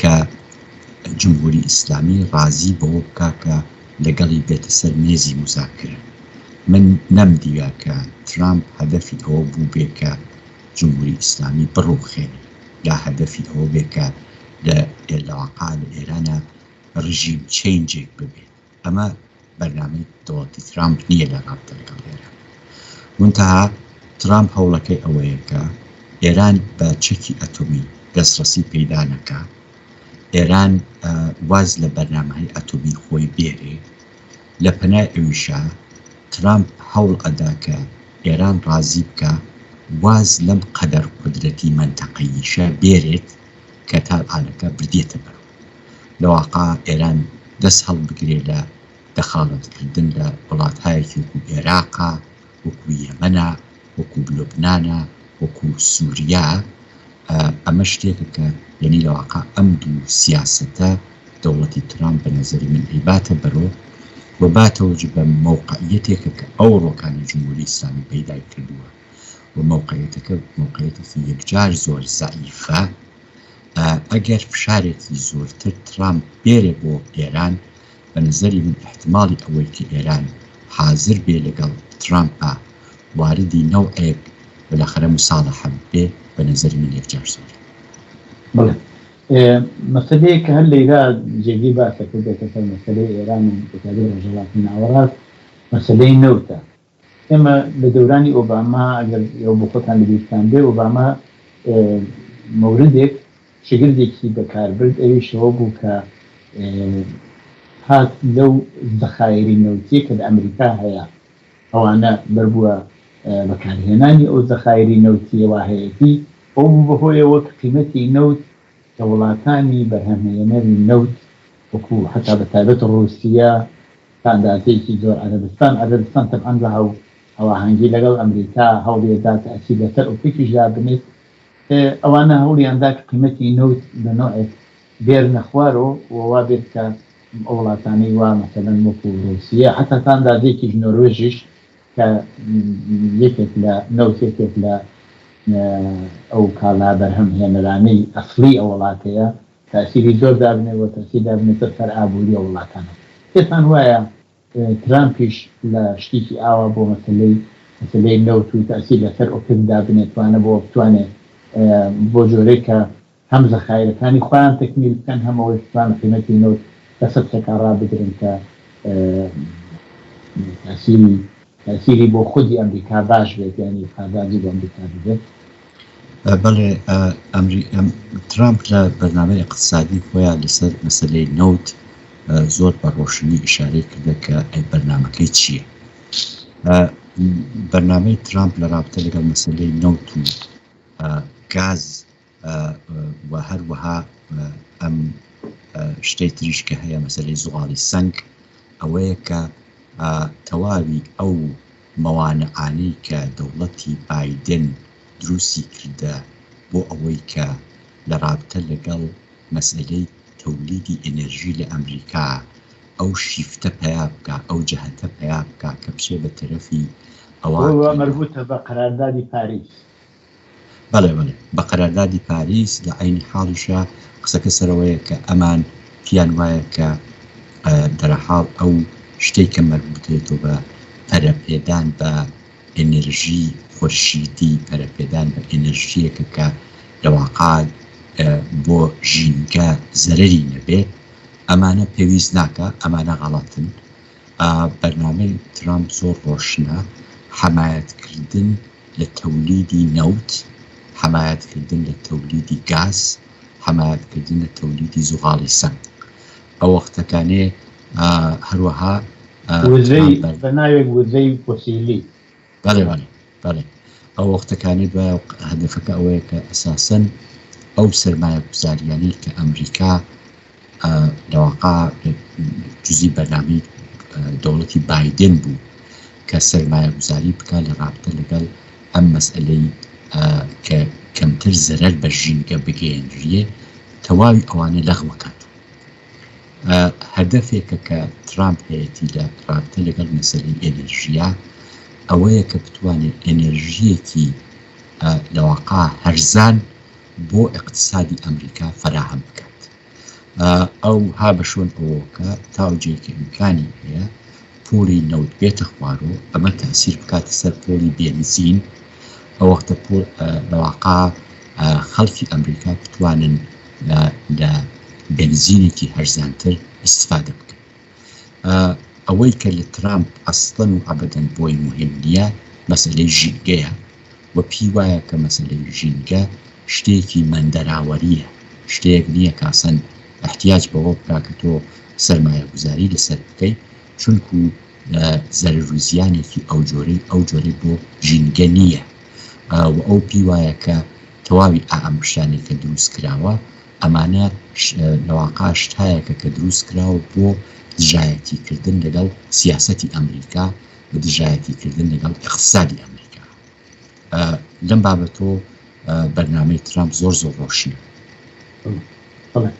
کە جمهوری ئیسلامی ڕازی بەوە بکا کە لەگەڵی بێتە سەر مێزی موزاکرە. من نەمدیوە کە ترامپ هەدەفی ئەوە بووبێ کە جمهوری ئیسلامی بڕوخێنێ یا هەدەفی ئەوە بێ کە لە لەواقع لە ئێرانا ڕژیم چەینجێک ببێ. ئەمە بەرنامەی دەوڵەتی ترامپ نییە لە ڕابتە لەگەڵ ئێران. مونتەها ترامپ هەوڵەکەی ئەوەیە کە ئێران بە چەکی ئەتۆمی دەستڕەسی پەیدا نەکا، ئێران واز لە بەرنامەی ئەتۆمی خۆی بێرێ، لە پەنای ئەویشا ترامپ هەوڵ ئەدا کە ئێران ڕازی بکا واز لەم قەدەر قودرەتی مەنتەقەییشە بێرێت کە تا ئالەکە بردیەتە بەرەو لە واقع ئێران دەس هەڵبگرێ لە دەخاڵەت کردن لە وڵاتهایەکی وەکو ئێراقا، وەکو یەمەنا، وەکو لوبنانا، وەکو سوریا، ئەمە شتێکە کە یەنی لە واقع ئەم دوو سیاسەتە دەوڵەتی ترامپ بە نەزەری من ئەیباتە بەرۆ و باتەوەج بە مەوقعیەتێکە کە ئەوڕۆکانی جمهوری ئیسلامی پەیدای کردووە و مەوقعیەتەکە مەوقعیەتێکی یەکجار زۆر زەعیفە ئەگەر فشارێکی زۆرتر ترامپ بێرێ بۆ ئێران بە نەزەری من ئیحتماڵی ئەوەی کە ئێران حازر بێ لەگەڵ ترامپا واردی نەوعێک بلاخەرە موساڵەحە ببێ بە نەزەری من یەکجار زۆرە. بەڵێ. مەسەلەیەک کە هەر لەیرا جێگەی باسە کە بێتە سەر مەسەلەی ئێران و بەتایبەت ڕۆژهەڵاتی ناوەڕاست، مەسەلەی نەوتە. ئێمە لە دەورانی ئۆباما ئەگەر ئێوە بۆ خۆتان لەبیرتان بێ ئۆباما مەوردێک شگردێکی بەکار برد ئەویش ئەوە بوو کە هات لەو زەخایری نەوتیە کە لە ئەمریکا هەیە ئەوانە بەربووە بەکارهێنانی ئەو زەخایری نەوتیە وا هەیەتی ئەو بوو بەهۆیەوە کە قیمەتی نەوت لە وڵاتانی بەرهەمهێنەری نەوت وەکو حەتا بە تایبەت ڕووسیە تا ئەندازەیەکی زۆر عەرەبستان، عەرەبستان تەبعەن بە هاو هاواهەنگی لەگەڵ ئەمریکا هەوڵیەدا تەئسیر لەسەر ئۆپێکیش دابنێت، ئەوانە هەوڵیان دا کە قیمەتی نەوت بە نەوعێک بێرنە خوارەوە و وا بێت کە ئەو وڵاتانەی وا مەسەلەن وەکو ڕووسیە حەتا تا ئەندازەیەکیش نۆروێژیش کە یەکێک لە نەوت یەکێک لە ئەو کاڵا بەرهەم هێنەرانەی ئەسڵی ئەو وڵاتەیە تاسیری زۆر دابنێ و تاسیر دابنێتە سەر ئابووری ئەو وڵاتانە. پێتان وایە ترامپیش لە شتێکی ئاوا بۆ مەسەلەی مەسەلەی نەوت و تاسیر لەسەر ئۆپێک دابنێت توانە بۆ بتوانێ بۆ جۆرێک کە هەم زەخایرەکانی خۆیان تەکمیل بکەن هەم ئەوەی بتوانن قیمەتی نەوت لە سەتحێکا ڕابگرن کە تاسیری تاسیری بۆ خودی ئەمریکا باش بێت یانی قازانجی بۆ ئەمریکا ببێت. بەڵێ ترامپ لە بەرنامەی ئیقتسادی خۆیان لەسەر مەسەلەی نەوت زۆر بە ڕۆشنی ئیشارەی کردە کە بەرنامەکەی چییە. بەرنامەی ترامپ لە ڕابتە لەگەڵ مەسەلەی نەوت و گاز و هەروەها ئەم شتەی تریش کە هەیە مەسەلەی زوغاڵی سەنگ ئەوەیە کە تەواوی ئەو مەوانعانەی کە دەوڵەتی بایدن دروستی کردە بۆ ئەوەی کە لە ڕابتە لەگەڵ مەسئەلەی تەولیدی ئێنێرژی لە ئەمریکا ئەو شیفتە پەیا بکا، ئەو جەهەتە پەیا بکا کە بچێ بە تەرەفی ئەوا ئەوە کە لە. مەربوتە بە قەراردادی پاریس. بەڵێ بەڵێ بە قەراردادی پاریس، لە عەینی حاڵیشا قسەکە سەر ئەوەیە کە ئەمان پیان وایە کە دەرەحاڵ ئەو شتەی کە مەربوتێتەوە بە پەرە پێدان بە ئێنێرژی خورشیدی، پەرەپێدان بە ئێنێرژییەکە کە لە واقع بۆ ژینگە زەرەری نەبێ، ئەمانە پێویست ناکا، ئەمانە غەڵەتن. بەرنامەی ترامپ زۆر ڕۆشنە، حەمایەتکردن لە تەولیدی نەوت، حەمایەتکردن لە تەولیدی گاز، حەمایەتکردن لە تەولیدی زوغاڵی سەنگ. ئەو وەختەکانێ هەروەها وزەی بە ناوێک وزەی فۆسیلی. بەڵێ بەڵێ بەڵێ ئەو وەختەکانی دوای هەدەفەکە ئەوەیە کە ئەساسەن ئەو سەرمایەگوزاریانەی کە ئەمریکا لەواقع جزی بەرنامەی دەوڵەتی بایدن بوو کە سەرمایەگوزاری بکە لە ڕابتە لەگەڵ ئەم مەسئلەی کە کەمتر زەرەر بە ژینگە بگەیەنریێ تەواوی ئەوانە لەغوەکات. هەدەفێکە کە ترامپ هەیەتی لە ڕابتە لەگەڵ مەسەلەی ئێنێرژیا ئەوەیە کە بتوانێت ئێنێرژییەکی لەواقع هەرزان بۆ ئیقتسادی ئەمریکا فەراهەم بکات. ئەو ها بە شوێن ئەوەوە کە تا ئەو جێی کە ئیمکانی هەیە پوڵی نەوت بێتە خوارەوە، ئەمە تەئسیر بکاتە سەر پوڵی بێنزین، ئەو وەختە پوڵ لەواقع خەڵکی ئەمریکا بتوانن لە بەنزینێکی هەرزانتر ئیستفادە بکەن. ئەوەی کە لە ترامپ ئەسڵەن و ئەبەدەن بۆی موهیم نییە مەسەلەی ژینگەیە و پێی وایە کە مەسەلەی ژینگە شتێکی مەندەراوەرییە، شتێک نییە کە ئەسڵەن ئیحتیاج بەوە بکا کە تۆ سەرمایەگوزاری لەسەر بکەی، چونکو زەرەر و زیانێکی ئەوجۆرەی ئەو جۆرەی بۆ ژینگە نییە و ئەو پێی وایە کە تەواوی ئا ئەم شتانەی کە دروست کراوە ئەمانە لەواقع شتایەکە کە دروست کراوە بۆ دژایەتی کردن لەگەڵ سیاسەتی ئەمریکا و دژایەتی کردن لەگەڵ ئیقتسادی ئەمریکا. لەم بابەتۆ بەرنامەی ترامپ زۆر زۆر ڕۆشنە. بەڵێ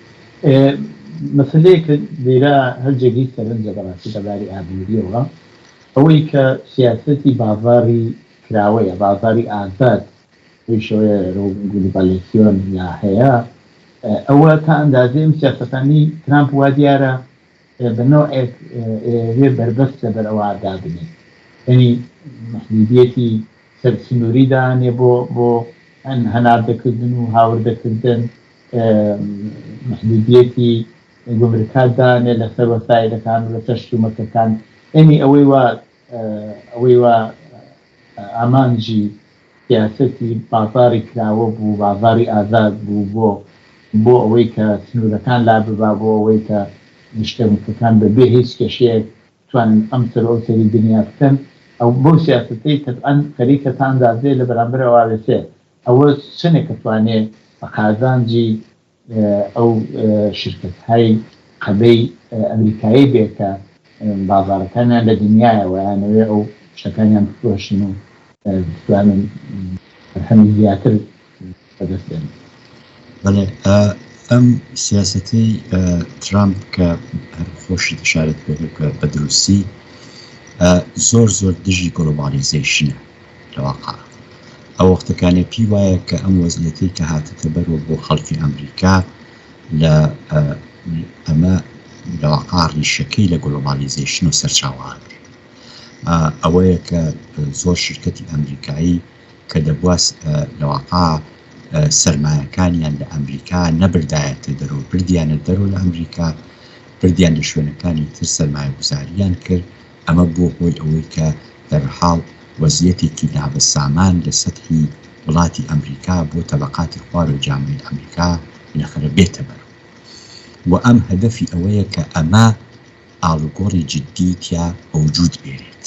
مەسەلەیەک کە لێرە هەر جێگەی سەرنجە بەڕاستی لە باری ئابوورییەوە ئەوەی کە سیاسەتی بازاڕی کراوەیە، بازاڕی ئازاد ئەویش ئەوەیە گلوبالێسیۆن یا هەیە ئەوە تا ئەندازەی ئەم سیاسەتانەی ترامپ وا دیارە بە نەوعێک ئەیەوێ بەربەست لەبەر ئەوە دابنێ یانی مەحدودیەتی سەر سنووری دانێ بۆ بۆ هەناردەکردن و هاوردەکردن. مەحدودیەتی گومرکات دانێ لەسەر وەسایلەکان و لەسەر شتومەکەکان یەنی ئەوەی وا ئەوەی وا ئامانجی سیاسەتی بازاڕی کراوە بوو، بازاڕی ئازاد بوو بۆ بۆ ئەوەی کە سنوورەکان لاببا، بۆ ئەوەی کە شتەمەکەکان بە بێ هیچ کێشەیەک بتوانن ئەم سەر و ئەو سەری دنیا بکەن، ئەو بەو سیاسەتەی تەبعەن خەریکە تا ئەندازەیە لە بەرامبەر ئەواوێسێ، ئەوە چەنێک ئەتوانێ بە قازانجی ئەو شرکەتهای قەبەی ئەمریکایی بێ کە بازاڕەکانیان لە دنیایە و ئەیانەوێ ئەو شتەکانیان بفرۆشن و بتوانن بەرهەمی زیاتر بەدەست بێنن. بەڵێ ئەم سیاسەتەی ترامپ کە هەر خۆشت ئیشارەت پێ کرد کە بە دروستی زۆر زۆر دژی گلۆبالیزەیشنە لە واقع ئەو وەختەکانێ پی وایە کە ئەم وەزعیەتەی کە هاتەتە بەرەوە بۆ خەڵکی ئەمریکا لە ئەمە لە واقع ڕیشەکەی لە گلۆبالیزەیشن و سەرچاوە ئەگرێ ئەوەیە کە زۆر شرکەتی ئەمریکایی کە دەبوا لە واقع سەرمایەکانیان لە ئەمریکا نەبردایەتە دەرەوە بردیانە دەرەوە لە ئەمریکا بردیان لە شوێنەکانی تر سەرمایەگوزاریان کرد ئەمە بووە هۆی ئەوەی کە دەرحاڵ وەزیەتێکی نابەسامان لە سەتحی وڵاتی ئەمریکا بۆ تەبەقاتی خوارەوەی جامعەی ئەمریکا بالاخرە بێتە بەرەو و ئەم هەدەفی ئەوەیە کە ئەمە ئاڵوگۆڕی جدی تیا بەوجود بێنێت.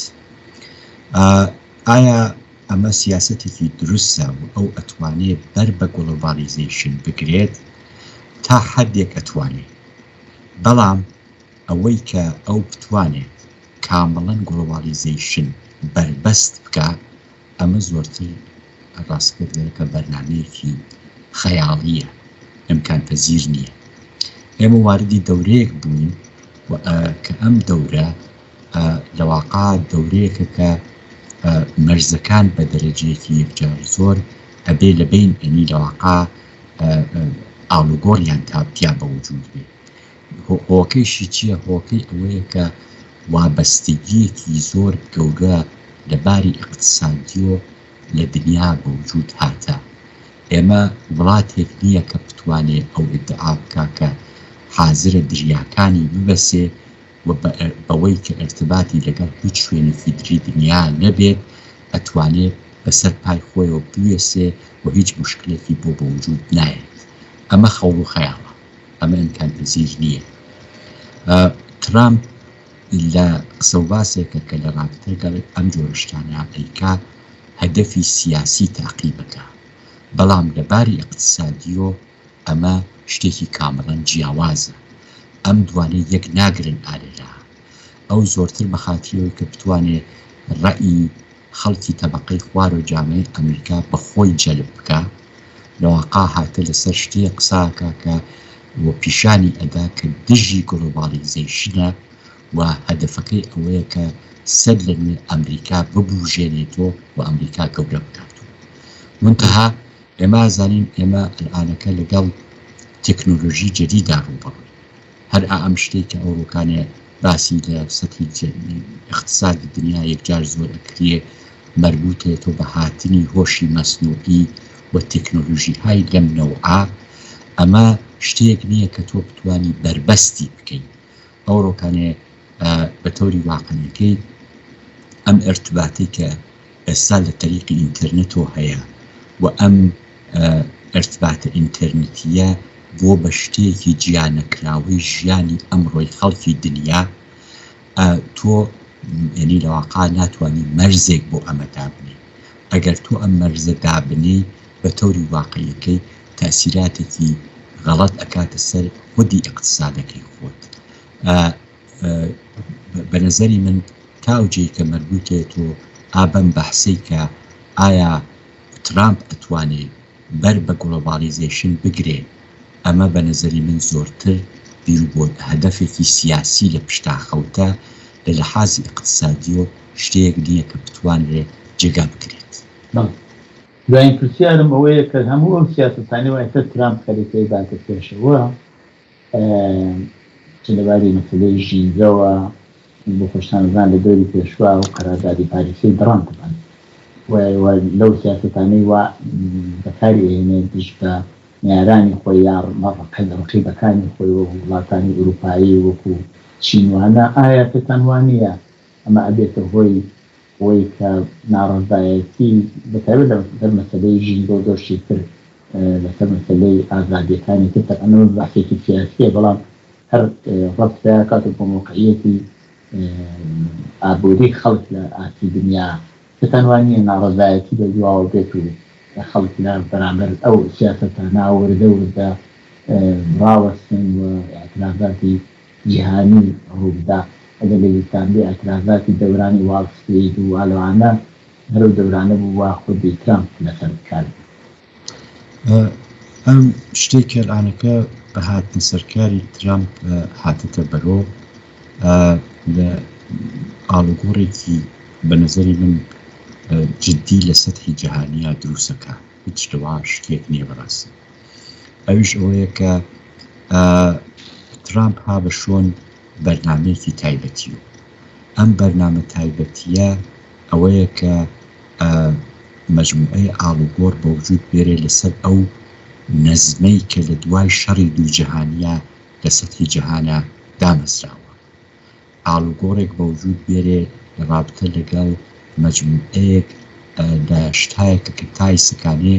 ئایا ئەمە سیاسەتێکی دروستە و ئەو ئەتوانێ بەر بە گڵۆباڵیزەیشن بگرێت؟ تا حەدێک ئەتوانێ. بەڵام ئەوەی کە ئەو بتوانێت کامڵەن گڵۆباڵیزەیشن بەربەست بکا، ئەمە زۆرتر ڕاستەکەی دەڵێ کە بەرنامەیەکی خەیاڵییە، ئیمکانپەزیر نییە. ئێمە واردی دەورەیەک بووین و کە ئەم دەورە لە واقع دەورەیەکە کە مەرزەکان بە دەرەجەیەکی یەکجار زۆر ئەبێ لە بین ئەنی لە واقع ئاڵوگۆڕیان تا تیا بە وجود بێ. هۆکەیشی چییە؟ هۆکەی ئەوەیە کە وابەستگییەکی زۆر گەورە لە باری ئیقتسادیۆ لە دنیا بە وجود هاتە. ئێمە وڵاتێک نییە کە بتوانێ ئەو ئیدعا بکا کە حازرە دریاکانی ببەسێ و بەوەی کە ئیرتباتی لەگەڵ هیچ شوێنێکی تری دنیا نەبێت ئەتوانێ بەسەر پای خۆیەوە بوێسێ و هیچ موشکلێکی بۆ بە وجود نایەت. ئەمە خەوڵ و خەیاڵە. ئەمە ئیمکان پەزیر نییە. ترامپ لە قسە و باسێکە کە لە ڕابتە گەڵ ئەم جۆرە شتانە ئەیکا هەدەفی سیاسی تاقیب ئەکا بەڵام لە باری ئیقتسادیۆ ئەمە شتێکی کامڵەن جیاوازە ئەم دوانە یەک ناگرن ئالێرا ئەو زۆرتر بە خاتری ئەوەی کە بتوانێ ڕەئی خەڵکی تەبەقەی خوارەوە جامعەی ئەمریکا بە خۆی جەلب بکا لە واقع هاتە لەسەر شتێ قسە ئەکا کە و پیشانی ئەدا کە دژی گڵۆباڵیزەیشنە و هەدەفەکەی ئەوەیە کە سەر لە نوێ ئەمریکا ببوژێنێتۆ و ئەمریکا گەورە بکاتۆ مونتەها ئێمە ئەزانین ئێمە ئەلئانەکە لەگەڵ تەکنۆلۆژی جەدیدا ڕووبەڕووین هەر ئا ئەم شتەی کە ئەوڕۆکانێ باسی لە سەتحی ئیقتسادی دنیا یەکجار زۆر ئەکریێ مەربوتێتۆ بە هاتنی هۆشی مەسنوعی و تەکنۆلۆژیهای لەم نەوعە ئەمە شتێک نییە کە تۆ بتوانی بەربەستی بکەی ئەوڕۆکانێ بە تەوری واقعیەکەی ئەم ئرتباتەی کە ئێستا لە تەریقی ئینتەرنێتەوە هەیە و ئەم ئرتباتە ئینتەرنێتییە بووە بە شتێکی جیانەکراوەی ژیانی ئەمڕۆی خەڵکی دنیا، تۆ یەنی لە واقع ناتوانی مەرزێک بۆ ئەمە دابنێی. ئەگەر تۆ ئەم مەرزە دابنێی بە تەوری واقعیەکەی تەئسیراتێکی غەڵەت ئەکاتە سەر خودی ئیقتسادەکەی خۆت. بە نەزەری من تا ئەو جێی کە مەربوتێ تۆ ئا بەم بەحسەی کە ئایا ترامپ ئەتوانێ بەر بە گڵۆباڵیزەیشن بگرێ ئەمە بە نەزەری من زۆرتر بیرو بۆ هەدەفێکی سیاسی لە پشتا خەوتە لە لەحازی ئیقتسادیۆ شتێک نیە کە بتوانرێ جێگا بکرێت. بەڵێ. دوایین پرسیارم ئەوەیە کە هەموو ئەو سیاسەتانەی وا ئێستا ترامپ خەریکە ئەیباتە پێشەوە چ لە باری مەسەلەی ژینگەوە بۆ خۆشتان ئەزان لە دەوری پێشوا و قەراردادی پاریسی دڕان تەبان و لەو سیاسەتانەی وا بەکاری ئەهێنێ دژ بە نەیارانی خۆی یا ڕقیبەکانی خۆی وەکو وڵاتانی ئوروپایی وەکو چین وانە ئایا پێتان وانیە ئەمە ئەبێتە هۆی ئەوەی کە ناڕەزایەتی بەتایبەت لەسەر مەسەلەی ژینگە و زۆر شتی تر لەسەر مەسەلەی ئازادیەکانی تر تەبعەن ئەمە بەحسێکی سیاسیە بەڵام هەر ڕەبت پەیا کات بۆ مەوقعیەتی ئابووری خەڵک لە ئاستی دنیا پێتان وا نییە ناڕەزایەتی بە دواوە بێت و خەڵک لە بەرامبەر ئەو سیاسەتانە وردە وردە ڕاوەستن و ئیعترازاتی جیهانی ڕووبدا؟ ئەگەر لە بیرتان بێ ئیعترازاتی دەورانی واڵ ستریت و ئالەوانە هەر ئەو دەورانە بوو وا خودی ترامپ لەسەر کار بوو. ئەم شتەی کە ئەلئانەکە بە هاتنە سەرکاری ترامپ هاتەتە بەرۆ لە ئاڵوگۆڕێکی بە نەزەری من جدی لە سەتحی جیهانیا دروسەکە هیچ لەوا شتێک نییە بەڕاستی ئەویش ئەوەیە کە ترامپ ها بە شۆن بەرنمەیەکی تایبەتی و ئەم بەرنامە تایبەتیە ئەوەیە کە مەجموعەی ئاڵوگۆڕ بەوجود بێرێ لەسەر ئەو نەزمەی کە لە دوای شەڕی دوو جەهانیا لە سەتحی جەهانا دامەزراوە. ئاڵوگۆڕێک بەوجود بێرێ لە ڕابتە لەگەڵ مەجموعەیەک لە شتایەک کە تای سکانێ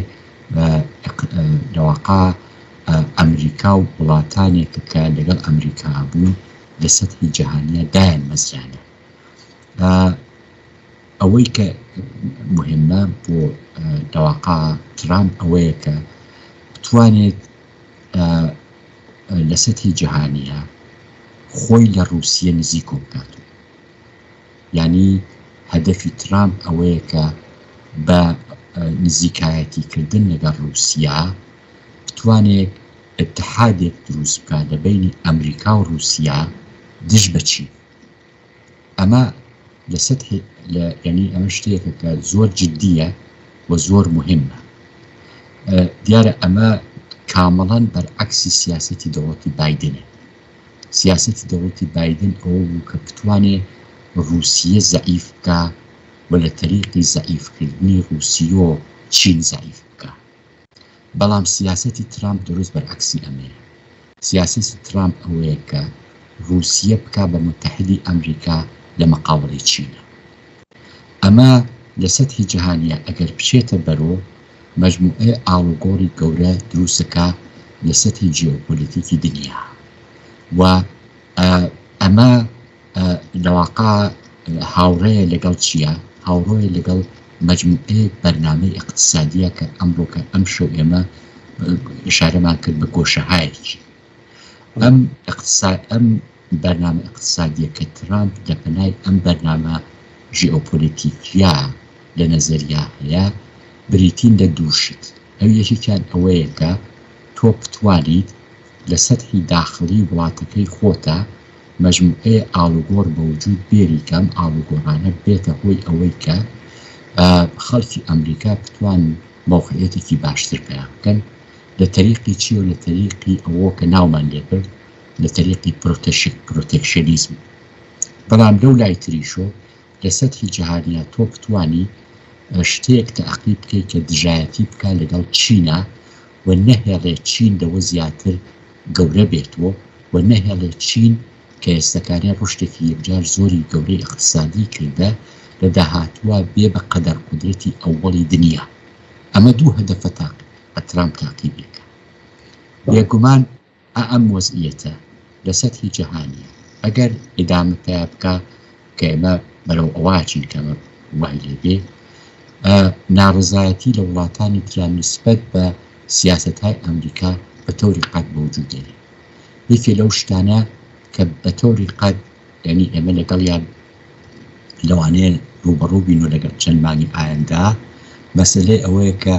لە واقع ئەمریکا و وڵاتانێک کە لەگەڵ ئەمریکا بوون لە سەتحی جەهانیا دایان مەزرانە. ئەوەی کە موهیمە بۆ لەواقع ترامپ ئەوەیە کە بتوانێت لە سەتحی جیهانیە خۆی لە ڕووسیە نزیکۆ بکات و یعنی هەدەفی ترامپ ئەوەیە کە بە نزیکایەتی کردن لەگەڵ ڕووسیا بتوانێت اتحادێک دروست بکات لە بینی ئەمریکا و ڕووسیا دژ بە چین. ئەمە لە سەتحی لە یعنی ئەمە شتێکە کە زۆر جدیە و زۆر مهمە دیارە ئەمە کامەڵەن بەرعەکسی سیاسەتی دەوڵەتی بایدنە سیاسەتی دەوڵەتی بایدن ئەوە بوو کە بتوانێ ڕووسیە زەعیف بکا و لە تەریقی زەعیفکردنی ڕووسیۆ چین زەعیف بکا بەڵام سیاسەتی ترامپ دروست بەرعەکسی ئەمەیە. سیاسەتی ترامپ ئەوەیە کە ڕووسیە بکا بە متحدی ئەمریکا لە مقابڵی چینە. ئەمە لە سەتحی جەهانیا ئەگەر بچێتە بەرۆ مەجموعەی ئاڵوگۆڕی گەورە دروستەکا لە سەتحی جیۆپۆلیتیکی دنیا و ئەمە لەواقع هاوڕێیە لەگەڵ چیا؟ هاوڕۆیە لەگەڵ مەجموعەیەک بەرنامەی ئیقتسادیە کە ئەمڕۆکە ئەمشەو ئێمە ئیشارەمان کرد بە گۆشەهایەکی ئەم ئیقتساد ئەم بەرنامە ئیقتسادیە کە ترامپ لە پەنای ئەم بەرنامە ژیۆپۆلیتیکیە لە نەزەریا هەیە بریتین لە دوو شت ئەو یەکێکیان ئەوەیە کە تۆ بتوانیت لە سەتحی داخڵی وڵاتەکەی خۆتا مەجموعەیە ئاڵوگۆڕ بەوجود بێری کە ئەم ئاڵوگۆڕانە بێتە هۆی ئەوەی کە خەڵکی ئەمریکا بتوان مەوقعیەتێکی باشتر پەیا بکەن لە تەریقی چی و لە تەریقی ئەوە کە ناومان لێبرد لە تەریقی پرۆتێکشنیزم بەڵام لەو لای تریشۆ لە سەتحی جیهانیا تۆ بتوانی شتێک تەعقیب بکەی کە دژایەتی بکا لەگەڵ چینا و نەهێڵێ چین لەوە زیاتر گەورە بێتوە و نەهێڵێ چین کە ئێستەکانێ ڕوشدێکی یەکجار زۆری گەورەی ئیقتسادی کردە لە داهاتووا بێ بە قەدەر قودرەتی ئەوەڵی دنیا. ئەمە دوو هەدەفە تاق ترامپ تاقیبێکە. بێگومان ئا ئەم وەزعیەتە لە سەتحی جەهانیە ئەگەر ئیدامە پەیا بکا کە ئێمە بەرەو ئەوە ئەچین کە ئەمە وای لێ بێ ناڕەزایەتی لە وڵاتانی ترا نیسبەت بە سیاسەتهای ئەمریکا بە تەوری قەت بەوجود دێنێ. یەکێ لەو شتانە کە بە تەوری قەت یعنی ئێمە لەگەڵیان لەوانەیە ڕووبەڕوو بین و لەگەڵ چەند مانگی ئایندە مەسەلەی ئەوەیە کە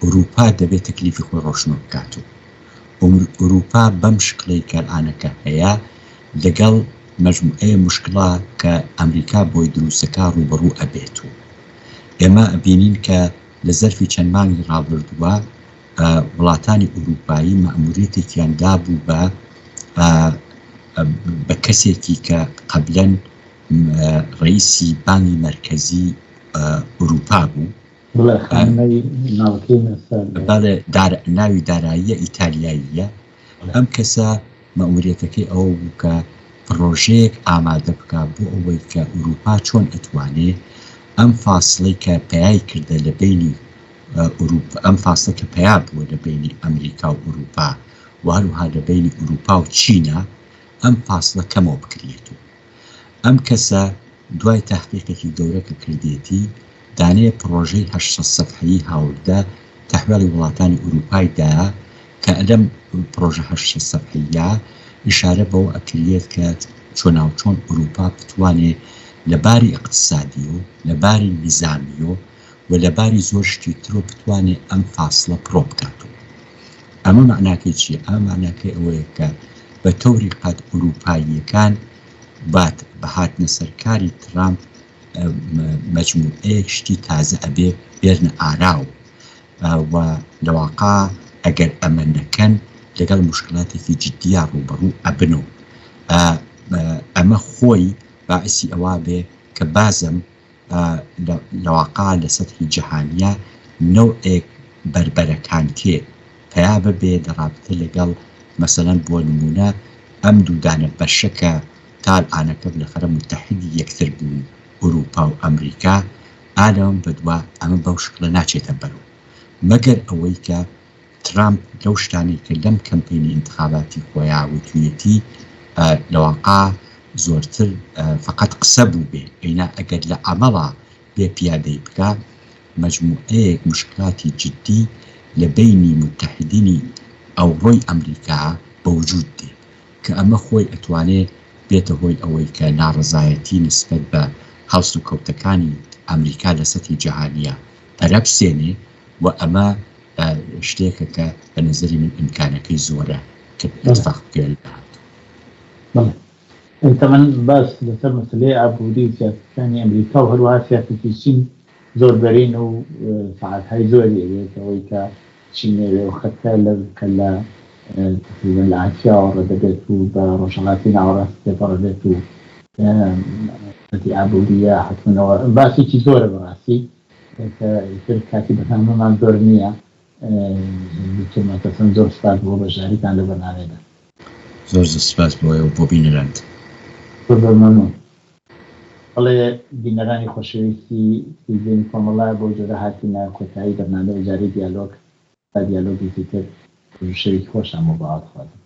ئورووپا دەبێت تەکلیفی خۆی ڕۆشنۆ بکات و ئورووپا بەم شکڵەی کە ئەلئانەکە هەیە لەگەڵ مەجموعەیە موشکڵە کە ئەمریکا بۆی دروستەکا ڕووبەڕوو ئەبێت و ئێمە ئەبینین کە لە زەرفی چەند مانگی ڕابردووە وڵاتانی ئورووپایی مەئموریەتێکیان دابوو بە بە کەسێکی کە قەبلەن ڕئیسی بانگی مەرکەزی ئورووپا بوو. بڵێ خانمەی ناوەکەی نووسە. بەڵێ ناوی داراییە ئیتالیاییە. ئەم کەسە مەئموریەتەکەی ئەوە بوو کە پڕۆژەیەک ئامادە بکا بۆ ئەوەی کە ئورووپا چۆن ئەتوانێ ئەم فاسڵەی کە پەیای کردە لە بەینی ئورووپا ئەم فاسڵە کە پەیا بووە لە بەینی ئەمریکا و ئورووپا و هەروەها لە بەینی ئورووپا و چینا ئەم فاسڵە کەمەوە بکریەت و ئەم کەسە دوای تەحقیقێکی گەورە کە کردێتی، دانەیە پڕۆژەی 800 سەفحەیی هاوردە تەحوێڵی وڵاتانی ئورووپای دایە کە لەم پڕۆژە 800 سەفحەییە ئیشارە بەوە ئەکریەت کە چۆناوچۆن ئورووپا بتوانێ لە باری ئیقتسادیۆ، لە باری نیزامیۆ و لە باری زۆر شتی ترۆ بتوانێ ئەم فاسڵە پڕۆ بکاتەوە. ئەمە مەعناکەی چییە؟ ئەمە مەعناکەی ئەوەیە کە بە تەوری قەت ئورووپاییەکان بات بە هاتنە سەرکاری ترامپ مەجموعەیەک شتی تازە ئەبێ بێرنە ئاراوە و لەواقع ئەگەر ئەمە نەکەن لەگەڵ مشکلاتێکی جددییا ڕووبەڕوو ئەبن و ئەمە خۆی باعسی ئەوە بێ کە بازم لەواقع لە سەتحی جەهانیا نەوعێک بەربەرەکانتێ پەیا ببێ لە ڕابتە لەگەڵ مەسەلەن بۆ نموونە ئەم دوودانە بەشە کە تا ئانەکە بلەخەرە موتەحیدی یەکتر بوون ئورووپا و ئەمریکا ئا لەوەم بەدوا ئەمە بەو شکڵە ناچێتە بەرۆ مەگەر ئەوەی کە ترامپ لەو شتانەی کە لەم کەمپەینی ئینتخاباتی خۆیا وتویەتی لەواقع زۆرتر فەقەت قسە بووبێ ئەینا ئەگەر لە عەمەڵا بێ پیادەی بکا مەجموعەیەک موشکلاتی جدی لە بەینی موتەحیدینی ئەوڕۆی ئەمریکا بە وجود دێ کە ئەمە خۆی ئەتوانێ بێتە هۆی ئەوەی کە ناڕەزایەتی نسبەت بە هەڵسوکەوتەکانی ئەمریکا لە سەتحی جەهانیا پەرە بسێنێ و ئەمە شتێکە کە بە نەزەری من ئیمکانەکەی زۆرە کە ئیتفاق بکەوێت لە داهاتوو. بەڵێ تەبعەن باس لەسەر مەسەلەی ئابووری و سیاسەتەکانی ئەمریکا و هەروەها سیاسەتی چین زۆر بەرین و سەعاتهای زۆری ئەوێت ئەوەی کە چین ئەوێ و خەتە لە کە لە تقریبا لە ئاسیاوە ڕەدەبێت و بە ڕۆژهەڵاتی ناوەڕاست تێپەڕەبێت و خەتی ئابووریە حتمەوە باسێکی زۆرە بەڕاستی کە ئیتر کاتی بەرنامەمان زۆر نییە دکتۆر ماتەسەن زۆر سپاس بۆ بەشداریتان لە بەرنامەیەدا. زۆر زۆر سپاس بۆ ئێوە بۆ بینەرانت. زۆر زۆر مەمنون. بەڵێ بینەرانی خۆشەویستی تلویزیۆنی کۆمەڵە بەو جۆرە هاتینە کۆتایی بەرنامەی ئەجارەی دیالۆگ تا دیالۆگێکی تر ڕۆژو شەوێکی خۆشتان بۆ باوەتخوازم.